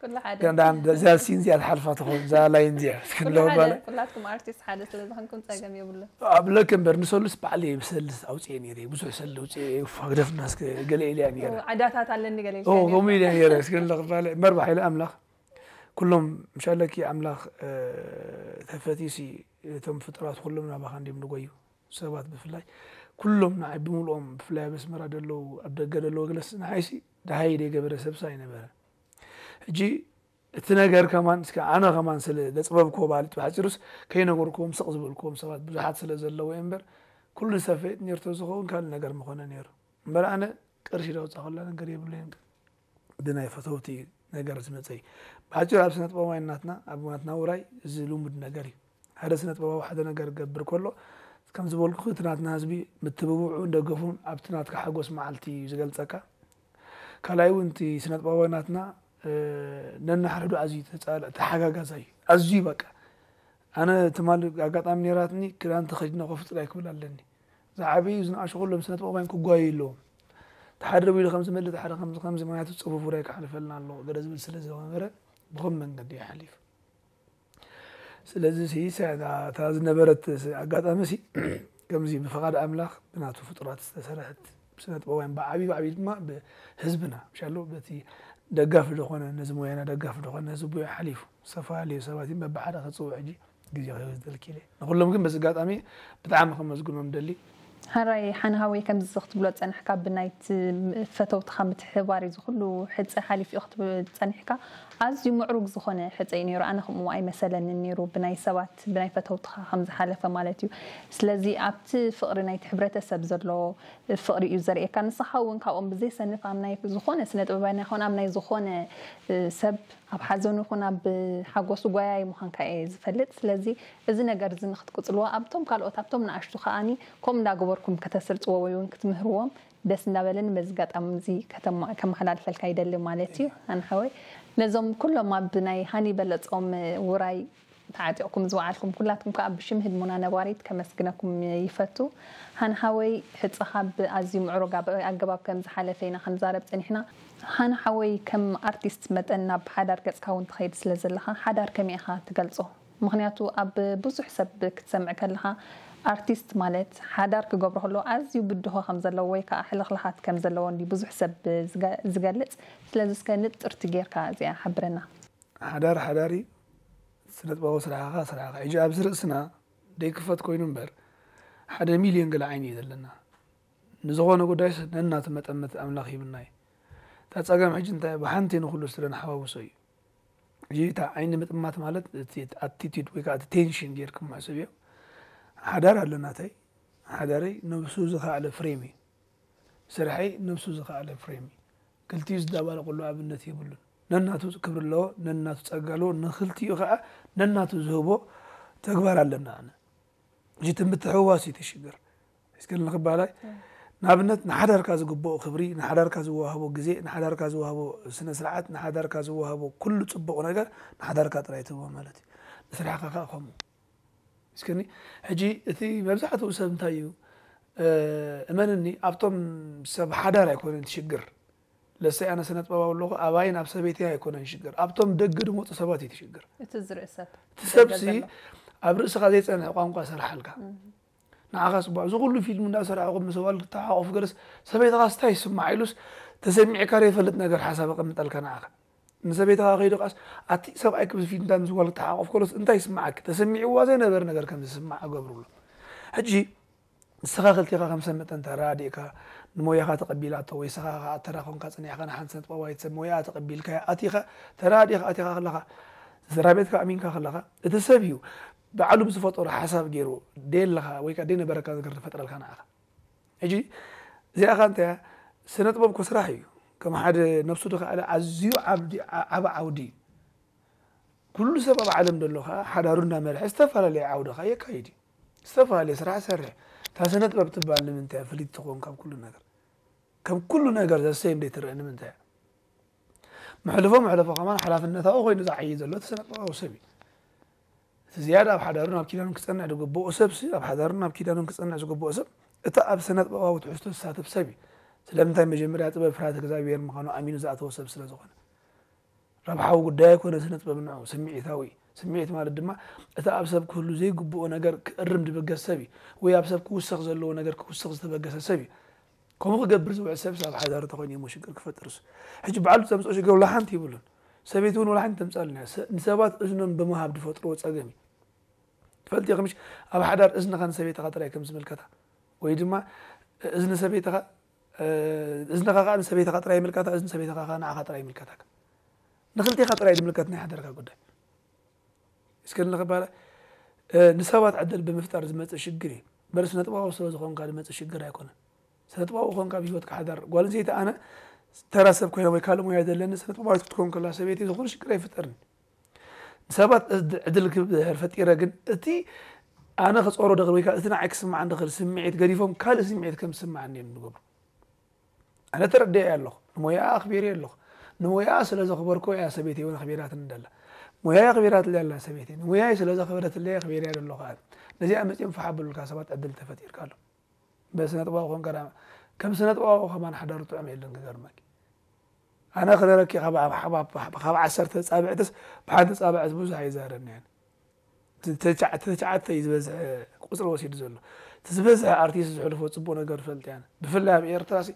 ኩሉ ሓደ። ገንዳን እዛ ሲን እዚኣ ትሓልፋ ትኾን፣ እዛ ላይን እዚኣ። እስክን ኩሉ ለካ ሓደ፣ ባለ። ኩላትኩም ኣርቲስት ሓደ ስለ ዝኾንኩም ጸገም የብሉን። ኣብ ለክ እምበር፣ ንሶሉስ ባዕለይ ብሰልስ ኣውፅኤ ነይረ፣ ብዙሕ ሰል ኣውፅኤ፣ ፋ፣ ግደፍና እስከ ገለ ኢለ እያ ነይረ። ኦ፣ ዓዳታት ኣለኒ ገለ ኦ፣ ኢልካ ከምኡ ነይርካ። ኢለ ነይረ፣ እስክን ለክ ባለ። እምበር ብሓይሊ ኣምላኽ፣ ኩሎም፣ ምሻለኪ ኣምላኽ፣ እ፣ ተፈቲሲ፣ እቶም ፍጡራት ኩሎም ናባኻ እንዲም ንጎዩ። ሰባት ብፍላይ ኩሎም ንዓይ ብምልኦም፣ ብፍላይ ኣብ ኣስመራ ደለዉ፣ ኣብ ደገ ደለዉ፣ ግለስ ንዓይሲ ደሃይ ደይገበረ ሰብሲ ኣይነበረ። ሕጂ እቲ ነገር ከማን፣ እስከ ኣነ ከማን ስለ ዘጽበብክዎ ባልጭ ብሓጺሩስ ከይነገርክዎም ስቕ ዝበልክዎም ሰባት ብዙሓት ስለ ዘለዉ እየ እምበር፣ ኩሉ ሰብ ፈይጥ ነይሩ ተዝኸውን ካልእ ነገር ምኾነ ነይሩ። እምበር ኣነ ቅርሺ ዳውጻ ከላ ነገር የብለይን። ብናይ ፈተውቲ ነገር ዝመጸ እዩ። ብሓጺሩ ኣብ ስነ ጥበባውያን ናትና፣ ኣብ ናትና ውራይ እዚ ልሙድ ነገር እዩ። ሓደ ስነ ጥበባዊ ሓደ ነገር ክገብር ከሎ፣ ከም ዝበልኩ እቲ ናትና ህዝቢ ምትብብዑን ደገፉን ኣብቲ ናትካ ሓጎስ መዓልቲ እዩ ዝገልጸካ። ካልኣይ እውን እቲ ስነ ጥበባዊ ናትና፣ እ፣ ነንሓድሕዱ ኣዝዩ ተጻል-፣ ተሓጋጋዛይ እዩ። ኣዝዩ በቃ ኣነ ትማሊ ኣጋጣሚ ነይራትኒ፣ ክዳን ተኸዲነ ኮፍ ጥራይ ክብል ኣለኒ። ዝዓበዩ ዝነኣሹ ኩሎም ስነ ጥበባውያን ክጓዩ ኣለዎም። ተሓደ ደው ኢሉ ከምዚ መልእ፣ ተሓደ ከምዚ ከምዚ፣ ምክንያቱ ጽፉፍ ውራይ ክሓልፈልና ኣለዎ ገለ ዝብል ስለ ዝነበረ ብኸም መንገዲ ይሓሊፉ። ስለዚ ሲ እታ ዝነበረት ኣጋጣሚ ሲ ከምዚ ብፍቓድ ኣምላኽ ብናቱ ፍጡራት ዝተሰርሐት ስነ ጥበባውያን ብዓብዩ ብዓብዩ ድማ ብህዝብና ምሻሎ በቲ ደጋፊ ዝኾነ ነዚ ሞያና ደጋፊ ዝኾነ ህዝቡ ሓሊፉ ዝተፈላለዩ ሰባት በብሓደ ክፅውዕ ሕጂ ግዜ ክህብ ዝደልክ ኢለ ንኩሎም ግን በዚ ኣጋጣሚ ብጣዕሚ ከመስግኖም ደሊ። ሓራይ ሓንሃወይ ከምዚ ክትብሎ ፀንሕካ ብናይቲ ፈተውትኻ ምትሕባር እዩ ዝኩሉ ሕፀ ሓሊፍ እዩ ክትብል ፀኒሕካ። ኣዝዩ ምዕሩግ ዝኾነ ሕፀ እዩ ነይሩ። ኣነ ከምኡ ኣይመሰለንን ነይሩ ብናይ ሰባት ብናይ ፈተውትኻ ከም ዝሓለፈ ማለት እዩ። ስለዚ ኣብቲ ፍቕሪ ናይቲ ሕብረተሰብ ዘሎ ፍቕሪ እዩ ዘርእየካ። ንስኻ እውን ካብኦም ብዘይሰንፍ ኣብ ናይ ዝኾነ ስነ ጥበባና ይኹን ኣብ ናይ ዝኾነ ሰብ ኣብ ሓዘኑ ይኹን ኣብ ሓጎሱ ጓያይ ምዃንካ እየ ዝፈልጥ። ስለዚ እዚ ነገር እዚ ንክትቅፅልዎ ኣብቶም ካልኦት ኣብቶም ንኣሽቱ ከኣኒ ከምኡ እንዳገበርኩም ከተስርፅዎ ወይ እውን ክትምህርዎም ደስ እንዳበለኒ በዚ ኣጋጣሚ እዚ ከመሓላልፈልካ ይደሊ ማለት እዩ። ኣንሓወይ ነዞም ኩሎም ኣብ ናይ ሃኒ በለፆም ውራይ ተዓጢቕኩም ዝወዓልኩም ኩላትኩም ከዓ ብሽም ህድሞና ነባሪት ከመስግነኩም ይፈቱ። ሃንሃወይ ሕፅኻ ብኣዝዩ ምዕሩግ ኣገባብ ከም ዝሓለፈ ኢና ክንዛረብ ፀኒሕና። ሃንሓወይ ከም ኣርቲስት መጠን ናብ ሓዳር ገፅካ እውን ትኸይድ ስለ ዘለኻ ሓዳር ከመይ ኢኻ ትገልፆ? ምክንያቱ ኣብ ብዙሕ ሰብ ክትሰምዕ ከለኻ ኣርቲስት ማለት ሓዳር ክገብሮ ከሎ ኣዝዩ ብድሆ ከም ዘለዎ ወይ ከዓ ሕልኽልኻት ከም ዘለዎ እንዲ ብዙሕ ሰብ ዝገልፅ። ስለዚ እስከ ንጥርቲ ጌርካ እዚኣ ሓብረና። ሓዳር ሓዳር እዩ። ስነጥበባዊ ስራሕኻ ስራሕኻ ሕጂ ኣብዚ ርእስና ደይክፈት ኮይኑ እምበር ሓደ ሚልዮን ገለ ዓይኒ እዩ ዘለና። ንዝኾነ ጉዳይስ ነናቱ መጠመት ኣምላኽ ሂብና እዩ። እታ ጸገም ሕጂ እንታይ ብሓንቲ ንኹሉ ስለ ንሓዋውሶ እዩ። ሕጂ እታ ዓይኒ ምጥማት ማለት እቲ ኣቲቲድ ወይ ከዓ እቲ ቴንሽን ጌርኩም ሕስብ እዮ። ሓዳር ኣለናተይ ሓዳረይ ነብሱ ዝኸኣለ ፍሬም እዩ። ስርሐይ ነብሱ ዝኸኣለ ፍሬም እዩ። ክልቲኡ ዝደባለቑሉ ኣብነት የብሉን። ነናቱ ክብሪ ኣለዎ፣ ነናቱ ጸጋ ኣለዎ፣ ንኽልቲኡ ኸዓ ነናቱ ዝህቦ ተግባር ኣለና። ኣነ ሕጂ እቲ ምትሕውዋስ እዩ እቲ ሽግር። እስከ ንኽባላይ ንኣብነት ንሓዳርካ ዝግብኦ ክብሪ፣ ንሓዳርካ ዝወሃቦ ግዜ፣ ንሓዳርካ ዝወሃቦ ስነ ስርዓት፣ ንሓዳርካ ዝወሃቦ ኩሉ ጽቡቕ ነገር ንሓዳርካ ጥራይ ትህቦ ማለት እዩ። ንስራሕካ ኸዓ ከምኡ። እስከኒ ሕጂ እቲ መብዛሕትኡ ሰብ እንታይ እዩ እመንኒ ኣብቶም ሰብ ሓዳር ኣይኮነን ሽግር። ለሰይ ኣነ ስነ ጥበባዊ ኣለኹ ኣባይን ኣብ ሰበይተይ ኣይኮነን ሽግር ኣብቶም ደገ ድመፁ ሰባት እዩ ሽግር። እቲ ዝርኢ ሰብ እቲ ሰብሲ ኣብ ርእስኻ ዘይፀንሐ ቋንቋ ሰርሓልካ። ንዓኻ ፅቡቅ እዚ ኩሉ ፊልም እንዳሰራሕኹም ምስ ጓል ክትተሓቆፉ ገለስ ሰበይትኻስ እንታይ ይስማዓ ኢሉስ ተሰሚዕካ ዘይፈልጥ ነገር ሓሳብ ኣቐምጠልካ ንዓኻ። ንሰበይትኻ ከይዱ ቃስ ኣቲ ሰብኣይ ክብዚ ፊልም እንዳ ምስ ጓል ክትሓቆፍ ከሎስ እንታይ ይስማዓኪ ተሰሚዕዋ ዘይነበረ ነገር ከም ዝስማዓ ገብርሉ። ሕጂ ንስኻ ክልቲኻ ከም ሰብ መጠን ተረዳዲእካ ንሞያኻ ተቐቢላቶ ወይ ስኻ ከዓ ተራ ኮንካ ጸኒሕካ ንሓንቲ ስነ ጥበባዊት ሰብ ሞያኣ ተቐቢልካያ ኣቲኻ ተረዳዲእካ ኣቲኻ ከለኻ ስድራ ቤትካ ኣሚንካ ከለኻ እቲ ሰብ እዩ ባዕሉ ብዝፈጠሮ ሓሳብ ገይሩ ደየለኻ ወይ ከዓ ደይነበረካ ነገር ዝፈጥረልካ ንዓኻ። ሕጂ እዚኣ ኸ እንታይ እያ? ስነ ጥበብ እኮ ስራሕ እዩ። ከም ሓደ ነብሱ ዝኸኣለ ኣዝዩ ዓብዲ ዓቢ ዓውዲ እዩ። ኩሉ ሰብ ኣብ ዓለም ዘሎ ኸዓ ሓዳሩ እንዳመርሐ ዝተፈላለየ ዓውዲ ኸዓ የካይድ እዩ። ዝተፈላለየ ስራሕ ይሰርሕ። እታ ስነ ጥበብ ትበሃል ንምንታይ እያ ፍልይቲ ትኸውን ካብ ኩሉ ነገር? ከም ኩሉ ነገር ዘሰይም ደይ ትረአ ንምንታይ እያ? መሕለፎ መሕለፎ ከማን ሓላፍነታዊ ኮይኑ ዝዓይ ዘሎ እቲ ስነ ጥበባዊ ሰብ እዩ። እቲ ዝያዳ ኣብ ሓዳሩን ኣብ ኪዳኑን ክጸንዕ ዝግብኦ ሰብሲ ኣብ ሓዳሩን ኣብ ኪዳኑን ክጸንዕ ዝግብኦ ሰብ እቲ ኣብ ስነ ጥበባዊ ትሕዝቶ ዝሳተፍ ሰብ እዩ። ስለምንታይ መጀመርያ ጥበብ ፍርሃት እግዚኣብሔር ምዃኑ ኣሚኑ ዝኣተወ ሰብ ስለ ዝኾነ። ረብሓዊ ጉዳይ ኣይኮነ ስነ ጥበብ ንዑ ስምዒታዊ እዩ። ስምዒት ማለት ድማ እቲ ኣብ ሰብ ክህሉ ዘይግብኦ ነገር ክእርም ዝበገስ ሰብ እዩ። ወይ ኣብ ሰብ ክውሰኽ ዘለዎ ነገር ክውስኽ ዝተበገሰ ሰብ እዩ። ከምኡ ክገብር ዝውዕል ሰብስ ኣብ ሓዳሩ ተኾይኑ እሞ ሽግር ክፈጥርስ ሕጂ ባዕሉ ዘምፅኦ ሽግር ወላ ሓንቲ ይብሉን። ሰበይቲ እውን ወላ ሓንቲ ተምፃልና ንሰባት እዝኖም ብምሃብ ዝፈጥርዎ ፀገም እዩ። ትፈልጥ ኢኺ ምሽ ኣብ ሓዳር እዝንኻ ንሰበይትኻ ጥራይ ከም ዝምልከታ ወይ ድማ እዝኒ ሰበይትኻ እዝንኻ ከዓ ንሰበይትኻ ጥራይ ይምልከታ እዝኒ ሰበይትኻ ከዓ ንዓኻ ጥራይ ይምልከታካ። ንክልቴኻ ጥራይ ዝምልከት ናይ ሓዳርካ ጉዳይ እስከ ንኽባላ ንሰባት ዕድል ብምፍጣር ዝመፅእ ሽግር እዩ። በርስ ነጥባዊ ስለ ዝኾንካ ዝመፅእ ሽግር ኣይኮነን። ስነጥባዊ ኾንካ ኣብ ህይወትካ ሓዳር ጓል ኣንስተይቲ ኣነ ተራ ሰብ ኮይነ ወይ ካልእ ሞያ ዘለኒ ስነጥባዊት ክትኮን ከላ ሰበይቲ ዝኾነ ሽግር ኣይፍጠርን። ንሰባት ዕድል ክብህር ፈጢረ ግን እቲ ኣነ ክፀሮ ደኽል ወይ እቲ ንዓይ ክስማዕ እንደኽል ስምዒት ገዲፎም ካልእ ስምዒት ከም ዝስማዓኒ እዮም ዝገብሩ። ኣነ ተረዲኤ ኣለኹ ንሞያ ኣኽቢረ ኣለኹ። ንሞያ ስለ ዘኽበርኮ እያ ሰበይተይ እውን ኣኽቢራትኒ ደላ። ሞያይ ኣኽቢራትለይ ኣላ ሰበይተይ። ንሞያይ ስለ ዘኽበረትለይ ኣኽቢረያ ደለኹ ኣነ። ነዚኣ መጺኦም ፋሕ ኣብሉልካ ሰባት ዕድል ተፈጢርካሎም። በስነ ጥበባዊ ኮንካ ደኣ፣ ከም ስነ ጥበባዊ ከማን ሓዳሩ ጥዑም የለን ክገርመኪ። ኣነ ክነረኪ ካብ፣ ካብ፣ ካብ ዓሰርተ ጻብዕትስ ብሓንቲ ጻብዕት ብዙሕ ኣይዛረብን እየ። እቲ ተትሽዓ-፣ እቲ ተትሽዓተ እዩ ዝበዝሐ ቁጽሪ ወሲዱ ዘሎ። እቲ ዝበዝሐ ኣርቲስት ዝሕልፎ ጽቡቕ ነገር ፈልጥ እየ። ብፍላይ ኣብ ኤርትራ ሲ፣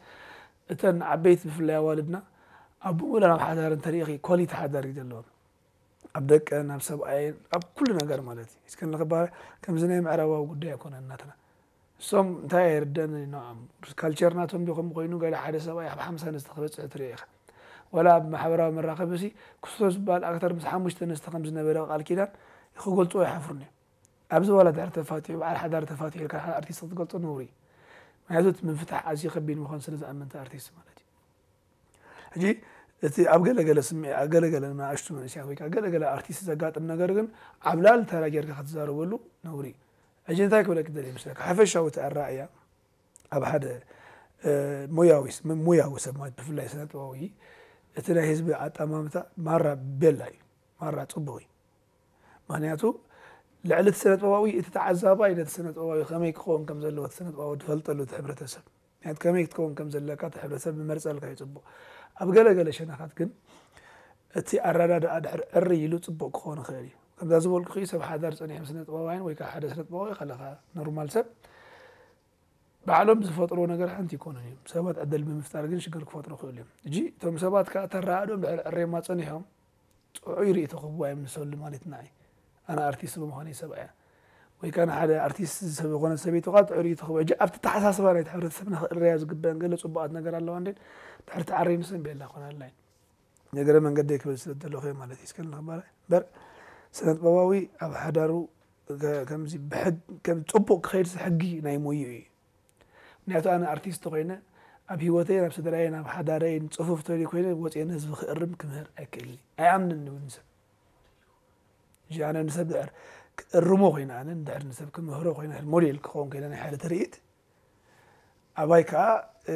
እተን ዓበይቲ ብፍላይ ኣዋልድና ኣብ ብሙሉ ናብ ሓዳር እንተሪኢኺ ኳሊቲ ሓዳር እዩ ዘለዎም። ኣብ ደቀን፣ ኣብ ሰብኣየን፣ ኣብ ኩሉ ነገር ማለት እዩ። እስከ ንኽባረ ከምዚ ናይ ምዕራባዊ ጉዳይ ኣይኮነን ናትና። እሶም እንታይ ኣይርደን ንዖም። ካልቸር ናቶም ዲኹም ኮይኑ ገለ ሓደ ሰብኣይ ኣብ ሓምሳ ኣንስቲ ክበጽሕ ትርኢ ኢኻ። ወላ ኣብ ማሕበራዊ መራኸቢ ሲ ክስቶ ዝበሃል ኣክተር ምስ ሓሙሽተ ኣንስቲ ከም ዝነበረ ቃል ኪዳን ክገልጾ ይሓፍሩን እዮም። ኣብዚ ዋላ ድሕሪ ተፋቲሑ በዓል ሓዳር ተፋቲሑ ኢልካ ሓደ ኣርቲስት ክትገልጾ ነውሪ እዩ። ምክንያቱ እቲ ምፍታሕ ኣዝዩ ከቢድ ምዃኑ ስለ ዝኣምን እቲ ኣርቲስት ማለት እዩ። ሕጂ እቲ ኣብ ገለገለ ስምዒ-፣ ኣብ ገለገለ ንኣሽቱ መንእሰያት ወይ ከዓ ገለገለ ኣርቲስት ዘጋጥም ነገር ግን ዓብላል ተራ ጌርካ ክትዛረበሉ ነውሪ እዩ። ሕጂ እንታይ ክብለኪ ደልየ ይመስለካ? ሓፈሻዊ እቲ ኣረኣእያ ኣብ ሓደ፣ እ፣ ሞያዊ ስ-፣ ም-፣ ሞያዊ ሰብ ማለት ብፍላይ ስነ ጥበባዊ እቲ ናይ ህዝቢ ኣጠማምታ ማራ ቤላ እዩ። ማራ ጽቡቕ እዩ። ምክንያቱ ልዕሊ እቲ ስነ ጥበባዊ እቲ ተዓዛባይ ነቲ ስነ ጥበባዊ ከመይ ክኸውን ከም ዘለዎ እቲ ስነ ጥበባዊ ዝፈልጠሉ እቲ ሕብረተሰብ። ምክንያቱ ከመይ ክትከውን ከም ዘለካ እቲ ሕብረተሰብ ዝመርጸልካ እዩ ጽቡቕ። ኣብ ገለገለ ሸነኻት ግን እቲ ኣረዳድኣ ድሕር ዕር ኢሉ ጽቡቕ ክኸውን ይኽእል እዩ። ከምዛ ዝበልኩኺ ሰብ ሓዳር ጸኒሖም ስነ ጥበባውያን ወይ ከዓ ሓደ ስነ ጥበባዊ ከለኻ ኖርማል ሰብ ባዕሎም ዝፈጥርዎ ነገር ሓንቲ ይኮኑን እዮም። ሰባት ዕድል ብምፍጣር ግን ሽግር ክፈጥሩ ይኽእሉ እዮም። እጂ እቶም ሰባት ከዓ ተረኣዶም ድሕሪ ዕሬማ ጸኒሖም ጥዑይ ርእይቶ ክህቡ ኣይምንሰሉ ማለት ንዓይ። ኣነ ኣርቲስት ብምዃነይ ሰብኣያ ወይ ከዓ ንሓደ ኣርቲስት ሰብ ዝኾነ ሰበይቱ ከዓ ጥዑይ ርእይቶ ክህቡ። እጂ ኣብቲ ተሓሳስባ ናይቲ ሕብረተሰብና ክእረያ ዝግበአን ገለ ጽቡቓት ነገር ኣለዋ እንዴ ድሕሪ ተዓሪኑ ሰንቤላ ኮነ ኣላይ። ነገረ መንገደይ ክብል ስለ ዘለኹ እየ ማለት እዩ። እስከ ንኽባረ እምበር ስነ ጥበባዊ ኣብ ሓዳሩ ከ-፣ ከምዚ ብሕግ-፣ ከም ጽቡቕ ክኸይድ ሕጊ ናይ ሞዩ እዩ። ምክንያቱ ኣነ ኣርቲስት ኮይነ ኣብ ህይወተይ፣ ናብ ስድራየ፣ ናብ ሓዳረይ ጽፉፍ ተልዩ ኮይነ ወፅየ ንህዝቢ ክእርም ክምህር ኣይክእልን። ኣይኣምንን እውን ንሰብ። እጂ ኣነ ንሰብ ድሕር ክእርሞ ኮይነ፣ ኣነ ድሕር ንሰብ ክምህሮ ኮይነ፣ ሞዴል ክኸውን ኮይነ ናይ ሓደ ትርኢት፣ ኣባይ ከዓ፣ እ፣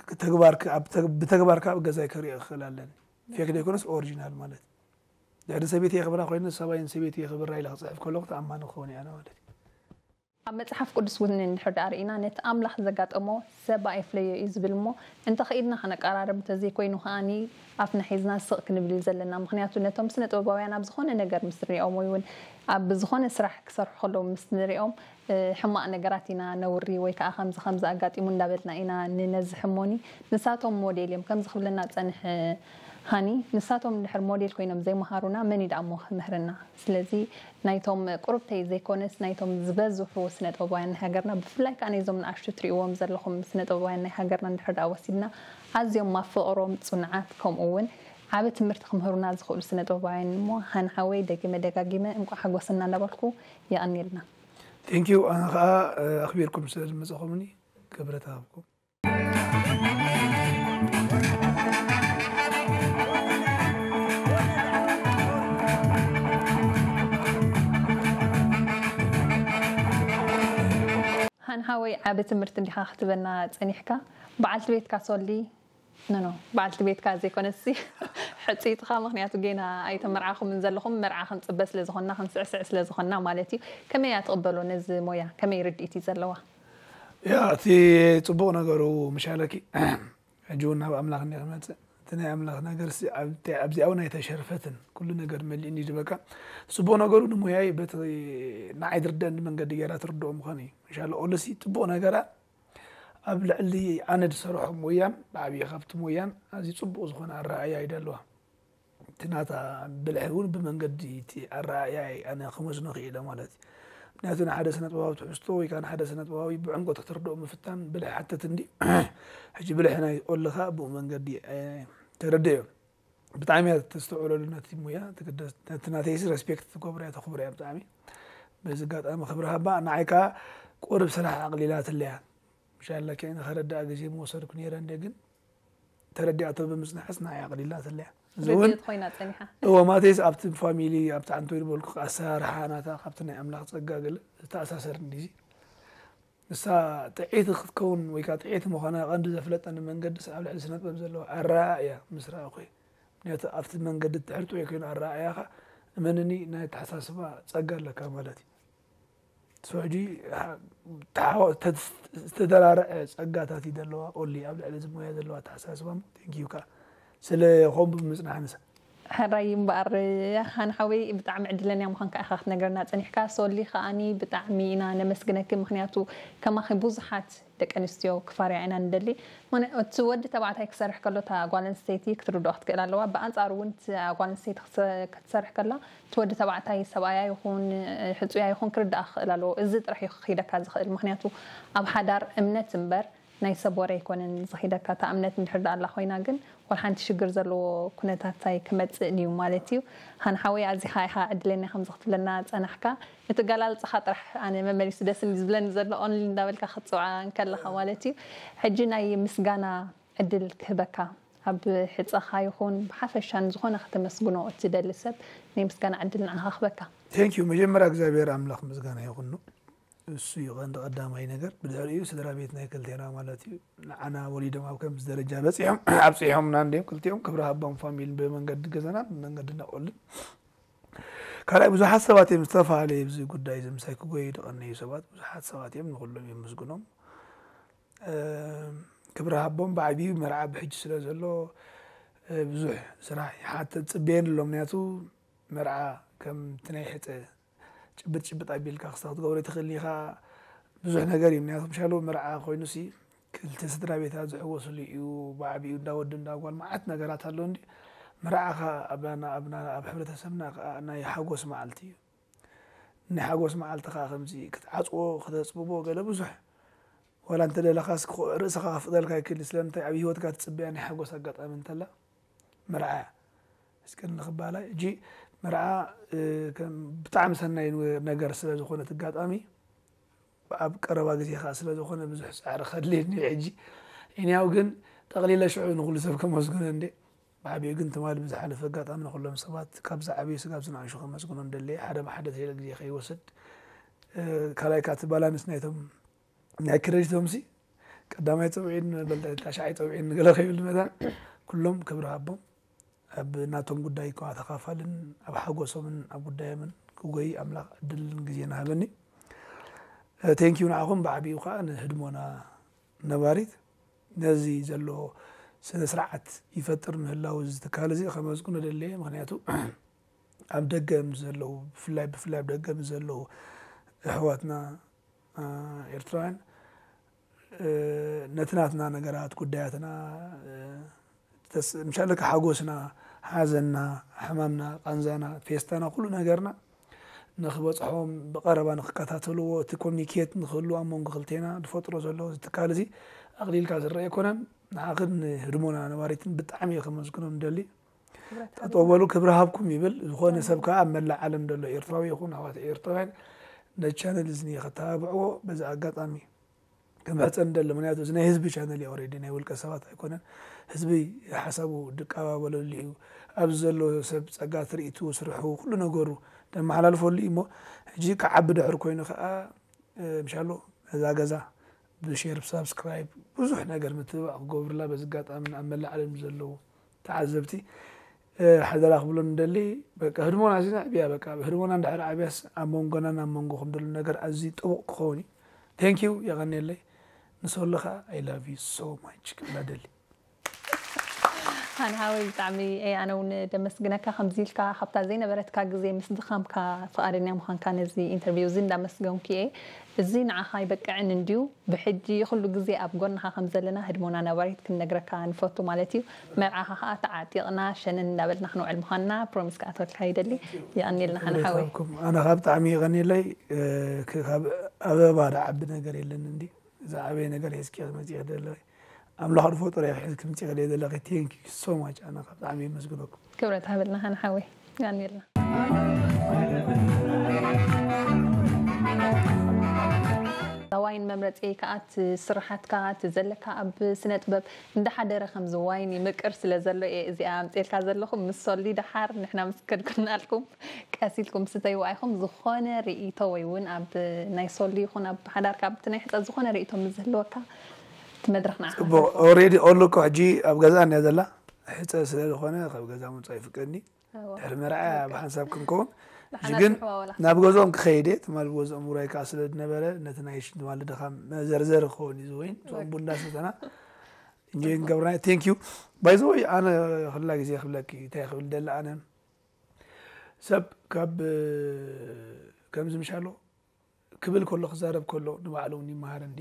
ክ-፣ ተግባር ከ-፣ ኣብ ተግ-፣ ብተግባር ከዓ ኣብ ገዛይ ከርእዮ ክኽእል ኣለኒ። ፌክ ዘይኮነስ ኦሪጂናል ማለት። ድሕሪ ሰበይቲ የኽብራ ኮይነ፣ ሰብኣይን ሰበይቲ የኽብራ ኢለ ክፅሕፍ ከለኹ ተኣማኒ ክኸውን እየ ኣነ ማለት እዩ። ኣብ መጽሓፍ ቅዱስ እውን እንድሕር ደኣ ርኢና፣ ነቲ ኣምላኽ ዘጋጠሞ ሰብ ኣየፍለዮ እዩ ዝብል እሞ፣ እንተ ኸኢድና ኸነቀራርብ፣ እንተ ዘይኮይኑ ኸኣኒ ኣፍና ሒዝና ስቕ ክንብል እዩ ዘለና። ምኽንያቱ ነቶም ስነ ጥበባውያን ኣብ ዝኾነ ነገር ምስ ንሪኦም ወይ እውን ኣብ ዝኾነ ስራሕ ክሰርሑ ከለዉ ምስ ንሪኦም፣ እ፣ ሕማቕ ነገራት ኢና ነውሪ ወይ ከዓ ከምዚ ከምዚ ኣጋጢሙ እንዳበልና ኢና ንነዝሕ እሞኒ፣ ንሳቶም ሞዴል እዮም። ከምዚ ክብለና ዝጸንሐ ሃኒ፣ ንሳቶም እንድሕር ሞዴል ኮይኖም ዘይመሃሩና መን እዩ ደኣ እሞ ክምህረና? ስለዚ ናይቶም ቁሩብተይ ዘይኮነስ ናይቶም ዝበዝሑ ስነ ጥበባውያን ናይ ሃገርና ብፍላይ ከዓ ነዞም ንኣሽቱ ትርእይዎም ዘለኹም ስነ ጥበባውያን ናይ ሃገርና እንድሕር ደኣ ወሲድና ኣዝዮም ማፍቕሮም ጽኑዓት ከምኡ እውን ዓቢ ትምህርቲ ክምህሩና ዝኽእሉ ስነ ጥበባውያን እሞ ሃኒ ሓወይ ደጊመ ደጋጊመ እንቋዕ ሓጎሰና እንዳበልኩ የቐንየልና። Thank you ኣነ ከዓ ኣኽቢርኩም ስለ ዝመጻኹምኒ ክብረት ሃብኩም። ሃንሃወይ ዓቢ ትምህርቲ እንዲኻ ክትበና ጸኒሕካ። በዓልቲ ቤትካ ሶሊ፣ ኖ፣ ኖ፣ በዓልቲ ቤትካ ዘይኮነሲ ሕጽይትኻ፣ ምኽንያቱ ጌና ኣይተመርዓኹምን ዘለኹም፣ መርዓ ክንጽበ ስለ ዝኾንና፣ ክንስዕስዕ ስለ ዝኾንና ማለት እዩ። ከመይ እያ ትቕበሎ ነዚ ሞያ? ከመይ ርድኢት እዩ ዘለዋ? ያ፣ እቲ ጽቡቕ ነገሩ ምሻለኪ፣ ሕጂ እውን ናብ ኣምላኽ እንዲየ ክመጽእ። እቲ ናይ ኣምላኽ ነገር ሲ ኣብ-፣ ኣብዚኣ እውን ኣይተሸርፈትን። ኩሉ ነገር መሊእኒ ዝበካ። ጽቡቕ ነገሩ ንሞያይ በቲ ንዓይ ዝርደአኒ መንገዲ ገይራ ትርድኦ ምዃኑ እዩ። ምሻለ ኦለሲ ጽቡቕ ነገራ ኣብ ልዕሊ ኣነ ዝሰርሖ ሞያን ብዓብዪ ካብቲ ሞያን ኣዝዩ ጽቡቕ ዝኾነ ኣረኣእያ እዩ ደለዋ። እቲ ናታ ብልሒ እውን ብመንገዲ እቲ ኣረኣእያ ኣነ ክመስኖ ክኢለ ማለት እዩ። ምክንያቱ ንሓደ ስነ ጥበባዊ ትሕዝቶ ወይ ከዓ ንሓደ ስነ ጥበባዊ ብዕምቆት ክትርድኦ ምፍታን ብልሒ ሓተት እንዲ። ሕጂ ብልሒ ናይ ኦልኻ ብኡ መንገዲ፣ እ፣ ተረድዮ። ብጣዕሚ እያ ተስተውዕለሉ ነቲ ሙያ፣ ትግደስ፣ ነቲ ናተይሲ ሬስፔክት ትገብሮ እያ፣ ተኽብሮ እያ ብጣዕሚ። በዚ ኣጋጣሚ ክብሪ ሃባ፣ ንዓይ ከዓ ቁሩብ ስራሕ ኣቕሊላትለያ። ምሻላ ከ ንኸረድኣ ግዜ ምወሰድኩ ነይረ እንደ ግን ተረዲኣቶ ብምጽናሕስ ንዓይ ኣቕሊላትለያ። እዚ እውን ርድእት ኮይና ጸኒሓ። እወ፣ ማተይስ ኣብቲ ፋሚሊ፣ ኣብቲ ዓንቶ ዝበልኩ ኣሰራርሓ ናታ ካብቲ ናይ ኣምላኽ ጸጋ ገለ ዝተኣሳሰር እንዲዚ። ንሳ ጥዕይቲ ክትከውን ወይ ከዓ ጥዕይቲ ምዃና ቀንዲ ዘፍለጠኒ መንገድስ ኣብ ልዕሊ ስነ ጥበብ ዘለዎ ኣረኣእያ ምስ ረኣኹ እየ። ምክንያቱ ኣብቲ መንገዲ ትሕርጥዎ ኮይኑ ኣረኣእያኻ እመንኒ ናይ ኣተሓሳስባ ጸጋ ኣለካ ማለት እዩ። So ሕጂ ተሓዋ- ተስ- ዝተደራረዐ ጸጋታት እዩ ዘለዋ ኦሊ ኣብ ልዕሊ እዚ ሞያ ዘለዋ ኣተሓሳስባ እሞ thank you ከኣ ስለ ኾምቡ ብምጽናሕ ንሳ ሕራይ እምበኣር ሃን ሓወይ ብጣዕሚ ዕድለኛ ምዃንካ ኢኻ ክትነግረና ጸኒሕካ። ሶሊ ከኣኒ ብጣዕሚ ኢና ነመስግነኪ፣ ምኽንያቱ ከማኺ ብዙሓት ደቂ ኣንስትዮ ክፋርያ ኢና ንደሊ። ምኽንያቱ እቲ ወዲ ተባዕታይ ክሰርሕ ከሎ እታ ጓል ኣንስተይቲ ክትርድኦ ክትክእል ኣለዋ። ብኣንጻሩ እውን እቲ ጓል ኣንስተይቲ ክትሰ- ክትሰርሕ ከላ እቲ ወዲ ተባዕታይ ሰብኣያ ይኹን ሕጹያ ይኹን ክርድኣ ክኽእል ኣለዎ። እዚ ጥራሕ እዩ ክኺደካ ዝኽእል፣ ምኽንያቱ ኣብ ሓዳር እምነት እምበር ናይ ሰብ ወረ ኣይኮነን ዝኺደካ። እታ እምነት እንድሕር ደኣ ኣላ ኮይና ግን ዋላ ሓንቲ ሽግር ዘለዎ ኩነታት ኣይክመጽእን እዩ ማለት እዩ። ሃን ሓወይ ኣዚኻ ኢኻ ዕድለኛ ከምዚ ክትብለና ጸናሕካ። እቲ ገላልጻኻ ጥራሕ ኣነ መመሊሱ ደስ እዩ ዝብለኒ ዘሎ only እንዳበልካ ክትጽውዓ እንከለኻ ማለት እዩ። ሕጂ ናይ ምስጋና ዕድል ክህበካ ኣብ ሕጸኻ ይኹን ብሓፈሻ ንዝኾነ ከተመስግኖ እትደሊ ሰብ ናይ ምስጋና ዕድል ንዓኻ ክህበካ። Thank you። መጀመርያ እግዚኣብሔር ኣምላኽ ምስጋና ይኹኑ። እሱ እዩ ቀንዲ ቀዳማይ ነገር። ብድሕሪኡ ስድራ ቤት ናይ ክልቴና ማለት እዩ። ንዓና ወሊዶም ኣብ ከምዚ ደረጃ በጺሖም ኣብጺሖምና እንዲዮም ክልቲኦም ክብሪ ሃቦም ፋሚሊ ብመንገዲ ገዛና ብመንገዲ ናቆልን ካልኣይ ብዙሓት ሰባት እዮም ዝተፈላለየ ብዚ ጉዳይ እዚ ምሳይ ክጎዩ ዝቐነዩ ሰባት ብዙሓት ሰባት እዮም ንኩሎም የመስግኖም። ክብሪ ሃቦም ብዓብዩ መርዓ ብሕጂ ስለ ዘሎ ብዙሕ ስራሕ ይሓተት ጽበየን ኣሎ ምክንያቱ መርዓ ከም እቲ ናይ ሕፀ ጭብጥ ጭብጥ ኣቢልካ ክስተ ክትገብሮ ትኽእል ኢኻ ብዙሕ ነገር እዩ ምክንያቱ ምሻሉ መርዓ ኮይኑ ሲ ክልተ ስድራ ቤታት ዝሕወስሉ እዩ ብዓብኡ እንዳ ወዲ እንዳ ጓል መዓት ነገራት ኣሎ እንዲ መርዓ ከ ኣብና ኣብና ኣብ ሕብረተሰብና ከኣ ናይ ሓጎስ መዓልቲ እዩ ናይ ሓጎስ መዓልቲ ከኣ ከምዚ ክትዓጽዎ ክተጽብቦ ገለ ብዙሕ ወላ እንተ ደለኻስ ርእስኻ ከፍቕደልካ ይክእል ስለምንታይ ኣብ ህይወትካ ትጽበያ ናይ ሓጎስ ኣጋጣሚ እንተላ መርዓ እስከ ንኽባላ እጂ መርዓ ብጣዕሚ ሰናይ ነገር ስለ ዝኾነ ትጋጣሚ ኣብ ቀረባ ግዜ ከዓ ስለ ዝኾነ ብዙሕ ፃዕሪ ከድልየኒ ሕጂ እኒያው ግን ጠቕሊለ ሽዑ ንኩሉ ሰብ ከመስግኖ እንዴ ብዓብኡ ግን ትማሊ ብዝሓለፈ ኣጋጣሚ ንኩሎም ሰባት ካብ ዝዓብዩ ስጋብ ዝንኣሹ ከመስግኖ እንደለየ ሓደ ብሓደ ተለ ግዜ ከይወስድ ካልኣይ ከዓ እቲ ባላንስ ናይቶም ናይ ክረዲቶም ሲ ቀዳማይ ፀውዒን በልታ ሻዓይ ፀውዒን ገለ ከይብል መታን ኩሎም ክብሪ ሃቦም ኣብ ናቶም ጉዳይ ከዋ ተኻፋልን ኣብ ሓጎሶምን ኣብ ጉዳዮምን ክጎይ ኣምላኽ ዕድልን ግዜ ናሃበኒ ቴንኪዩ ንዓኹም ብዓቢኡ ከዓ ንህድሞና ነባሪት ነዚ ዘሎ ስነ ስርዓት ይፈጥር ምህላው እዚ ትካል እዚ ከመስግኖ ደለየ ምክንያቱ ኣብ ደገ ምስ ዘለዉ ብፍላይ ብፍላይ ኣብ ደገ ምስ ዘለዉ ኣሕዋትና ኤርትራውያን ነቲ ናትና ነገራት ጉዳያትና ምሻለካ ሓጎስና ሓዘንና ሕማምና ቃንዛና ፌስታና ኩሉ ነገርና ንክበፅሖም ብቀረባ ንክከታተልዎ እቲ ኮሚኒኬት ንክህሉ ኣብ መንጎ ክልቴና ዝፈጥሮ ዘሎ እዚ ትካል እዚ ኣቅሊልካ ዝረአ ኣይኮነን ንዓኽን ንህድሞና ነባሪትን ብጣዕሚ እየ ከመስግኖም ንደሊ ጠጠው በሉ ክብሪ ሃብኩም ይብል ዝኾነ ሰብ ከዓ ኣብ መላእ ዓለም ዘሎ ኤርትራዊ ይኹን ኣሕዋት ኤርትራውያን ነዚ ቻነል እዚ ከተባብዕዎ በዚ ኣጋጣሚ ክምሕፀን ደሎ ምክንያቱ እዚ ናይ ህዝቢ ቻነል እዩ ኦሬዲ ናይ ውልቀ ሰባት ኣይኮነን ህዝቢ ሓሳቡ ድቀባበለሉ እዩ ኣብዚ ዘሎ ሰብ ፀጋ ትርኢቱ ስርሑ ኩሉ ነገሩ ደመሓላልፈሉ እዩ እሞ ሕጂ ክዓቢ ድሕር ኮይኑ ከዓ ምሻሎ ነዛ ገዛ ብሼር ብሳብስክራይብ ብዙሕ ነገር ምትብባዕ ክገብሩላ በዚ ኣጋጣሚ ኣብ መላእ ዓለም ዘለዉ ተዓዘብቲ ሓደራ ክብሎ ንደሊ በቃ ህድሞና እዚ ነዕብያ በቃ ህድሞና እንድሕር ዓብያስ ኣብ መንጎናን ኣብ መንጎኹም ደሎ ነገር ኣዝዩ ጥቡቕ ክኸውን እዩ thank you የቐንየለይ ንሶሎ ከዓ I love you so much ክብላ ደሊ ሃንሃወይ ብጣዕሚ እየ ኣነ እውን ደመስግነካ ከምዚ ኢልካ ካብታ ዘይነበረትካ ግዜ ምስ ድኻምካ ፍቓደኛ ምዃንካ ነዚ ኢንተርቪው እዚ እንዳመስገንኩ እየ እዚ ንዓኻ ይበቅዕን እንድዩ ብሕጂ ኩሉ ግዜ ኣብ ጎንኻ ከም ዘለና ህድሞና ነባሪት ክንነግረካ ንፈቱ ማለት እዩ መርዓኻ ከዓ ተዓጢቕና ሸነን እንዳበልና ክንውዕል ምዃንና ፕሮሚስ ክኣትወልካ ይደሊ የቐንየልና ሃንሃወይ ኣነ ካብ ብጣዕሚ የቐንየለይ ካብ ኣበባ ድዓቢ ነገር የለን እንዲ ዝዓበየ ነገር ሒዝኪ ክትመፅኢ ደለኺ ኣምላኽ ዝፈጠሮ እዩ ክሕዝ ክምፅእ ከለ ዘለኺ thank you so much ኣነ ካብ ብጣዕሚ የመስግነኩም ክብረት ሃበልና ሃንሓወይ ጋኔልና ዋይን መምረፂ ከዓ እቲ ስራሓትካ እቲ ዘለካ ኣብ ስነ ጥበብ እንዳሓደረ ከምዚ ዋይን ይምቅር ስለ ዘሎ እየ እዚኣ ኣምፅልካ ዘለኹ ምስ ሶሊ ደሓር ንሕና ምስ ከድኩናልኩም ቀስ ኢልኩም ስተይዋ ኢኹም ዝኾነ ርእይቶ ወይ እውን ኣብ ናይ ሶሊ ይኹን ኣብ ሓዳርካ ኣብቲ ናይ ሕፀ ዝኾነ ርእይቶ ምስ ዝህልወካ እቲ መድረኽ ንዓኻ ጽቡቕ ኦሬዲ ኦሉ እኮ ሕጂ ኣብ ገዛ እንያ ዘላ ሕፀ ስለ ዝኾነ ካብ ገዛ ምውፃእ ይፍቀድኒ። ድሕሪ መርዓ ብሓንሳብ ክንከውን ግን ናብ ገዝኦም ክኸይድ እየ። ትማል ገዝኦም ውራይ ከዓ ስለ ዝነበረ ነቲ ናይ ሽንቲ ማል ድኻም መዘርዘር ክኸውን እዩ ዝወይን ቶም ቡንዳ ሰተና እንጆይ ንገብርና። ቴንክ ዩ። ባይ ዘ ወይ ኣነ ክላ ግዜ ክብለኪ እንታይ ክብል ደለ ኣነ ሰብ ካብ ከምዚ ምሻሎ ክብል ከሎ ክዛረብ ከሎ ንባዕሉ እውን ይመሃር እንዲ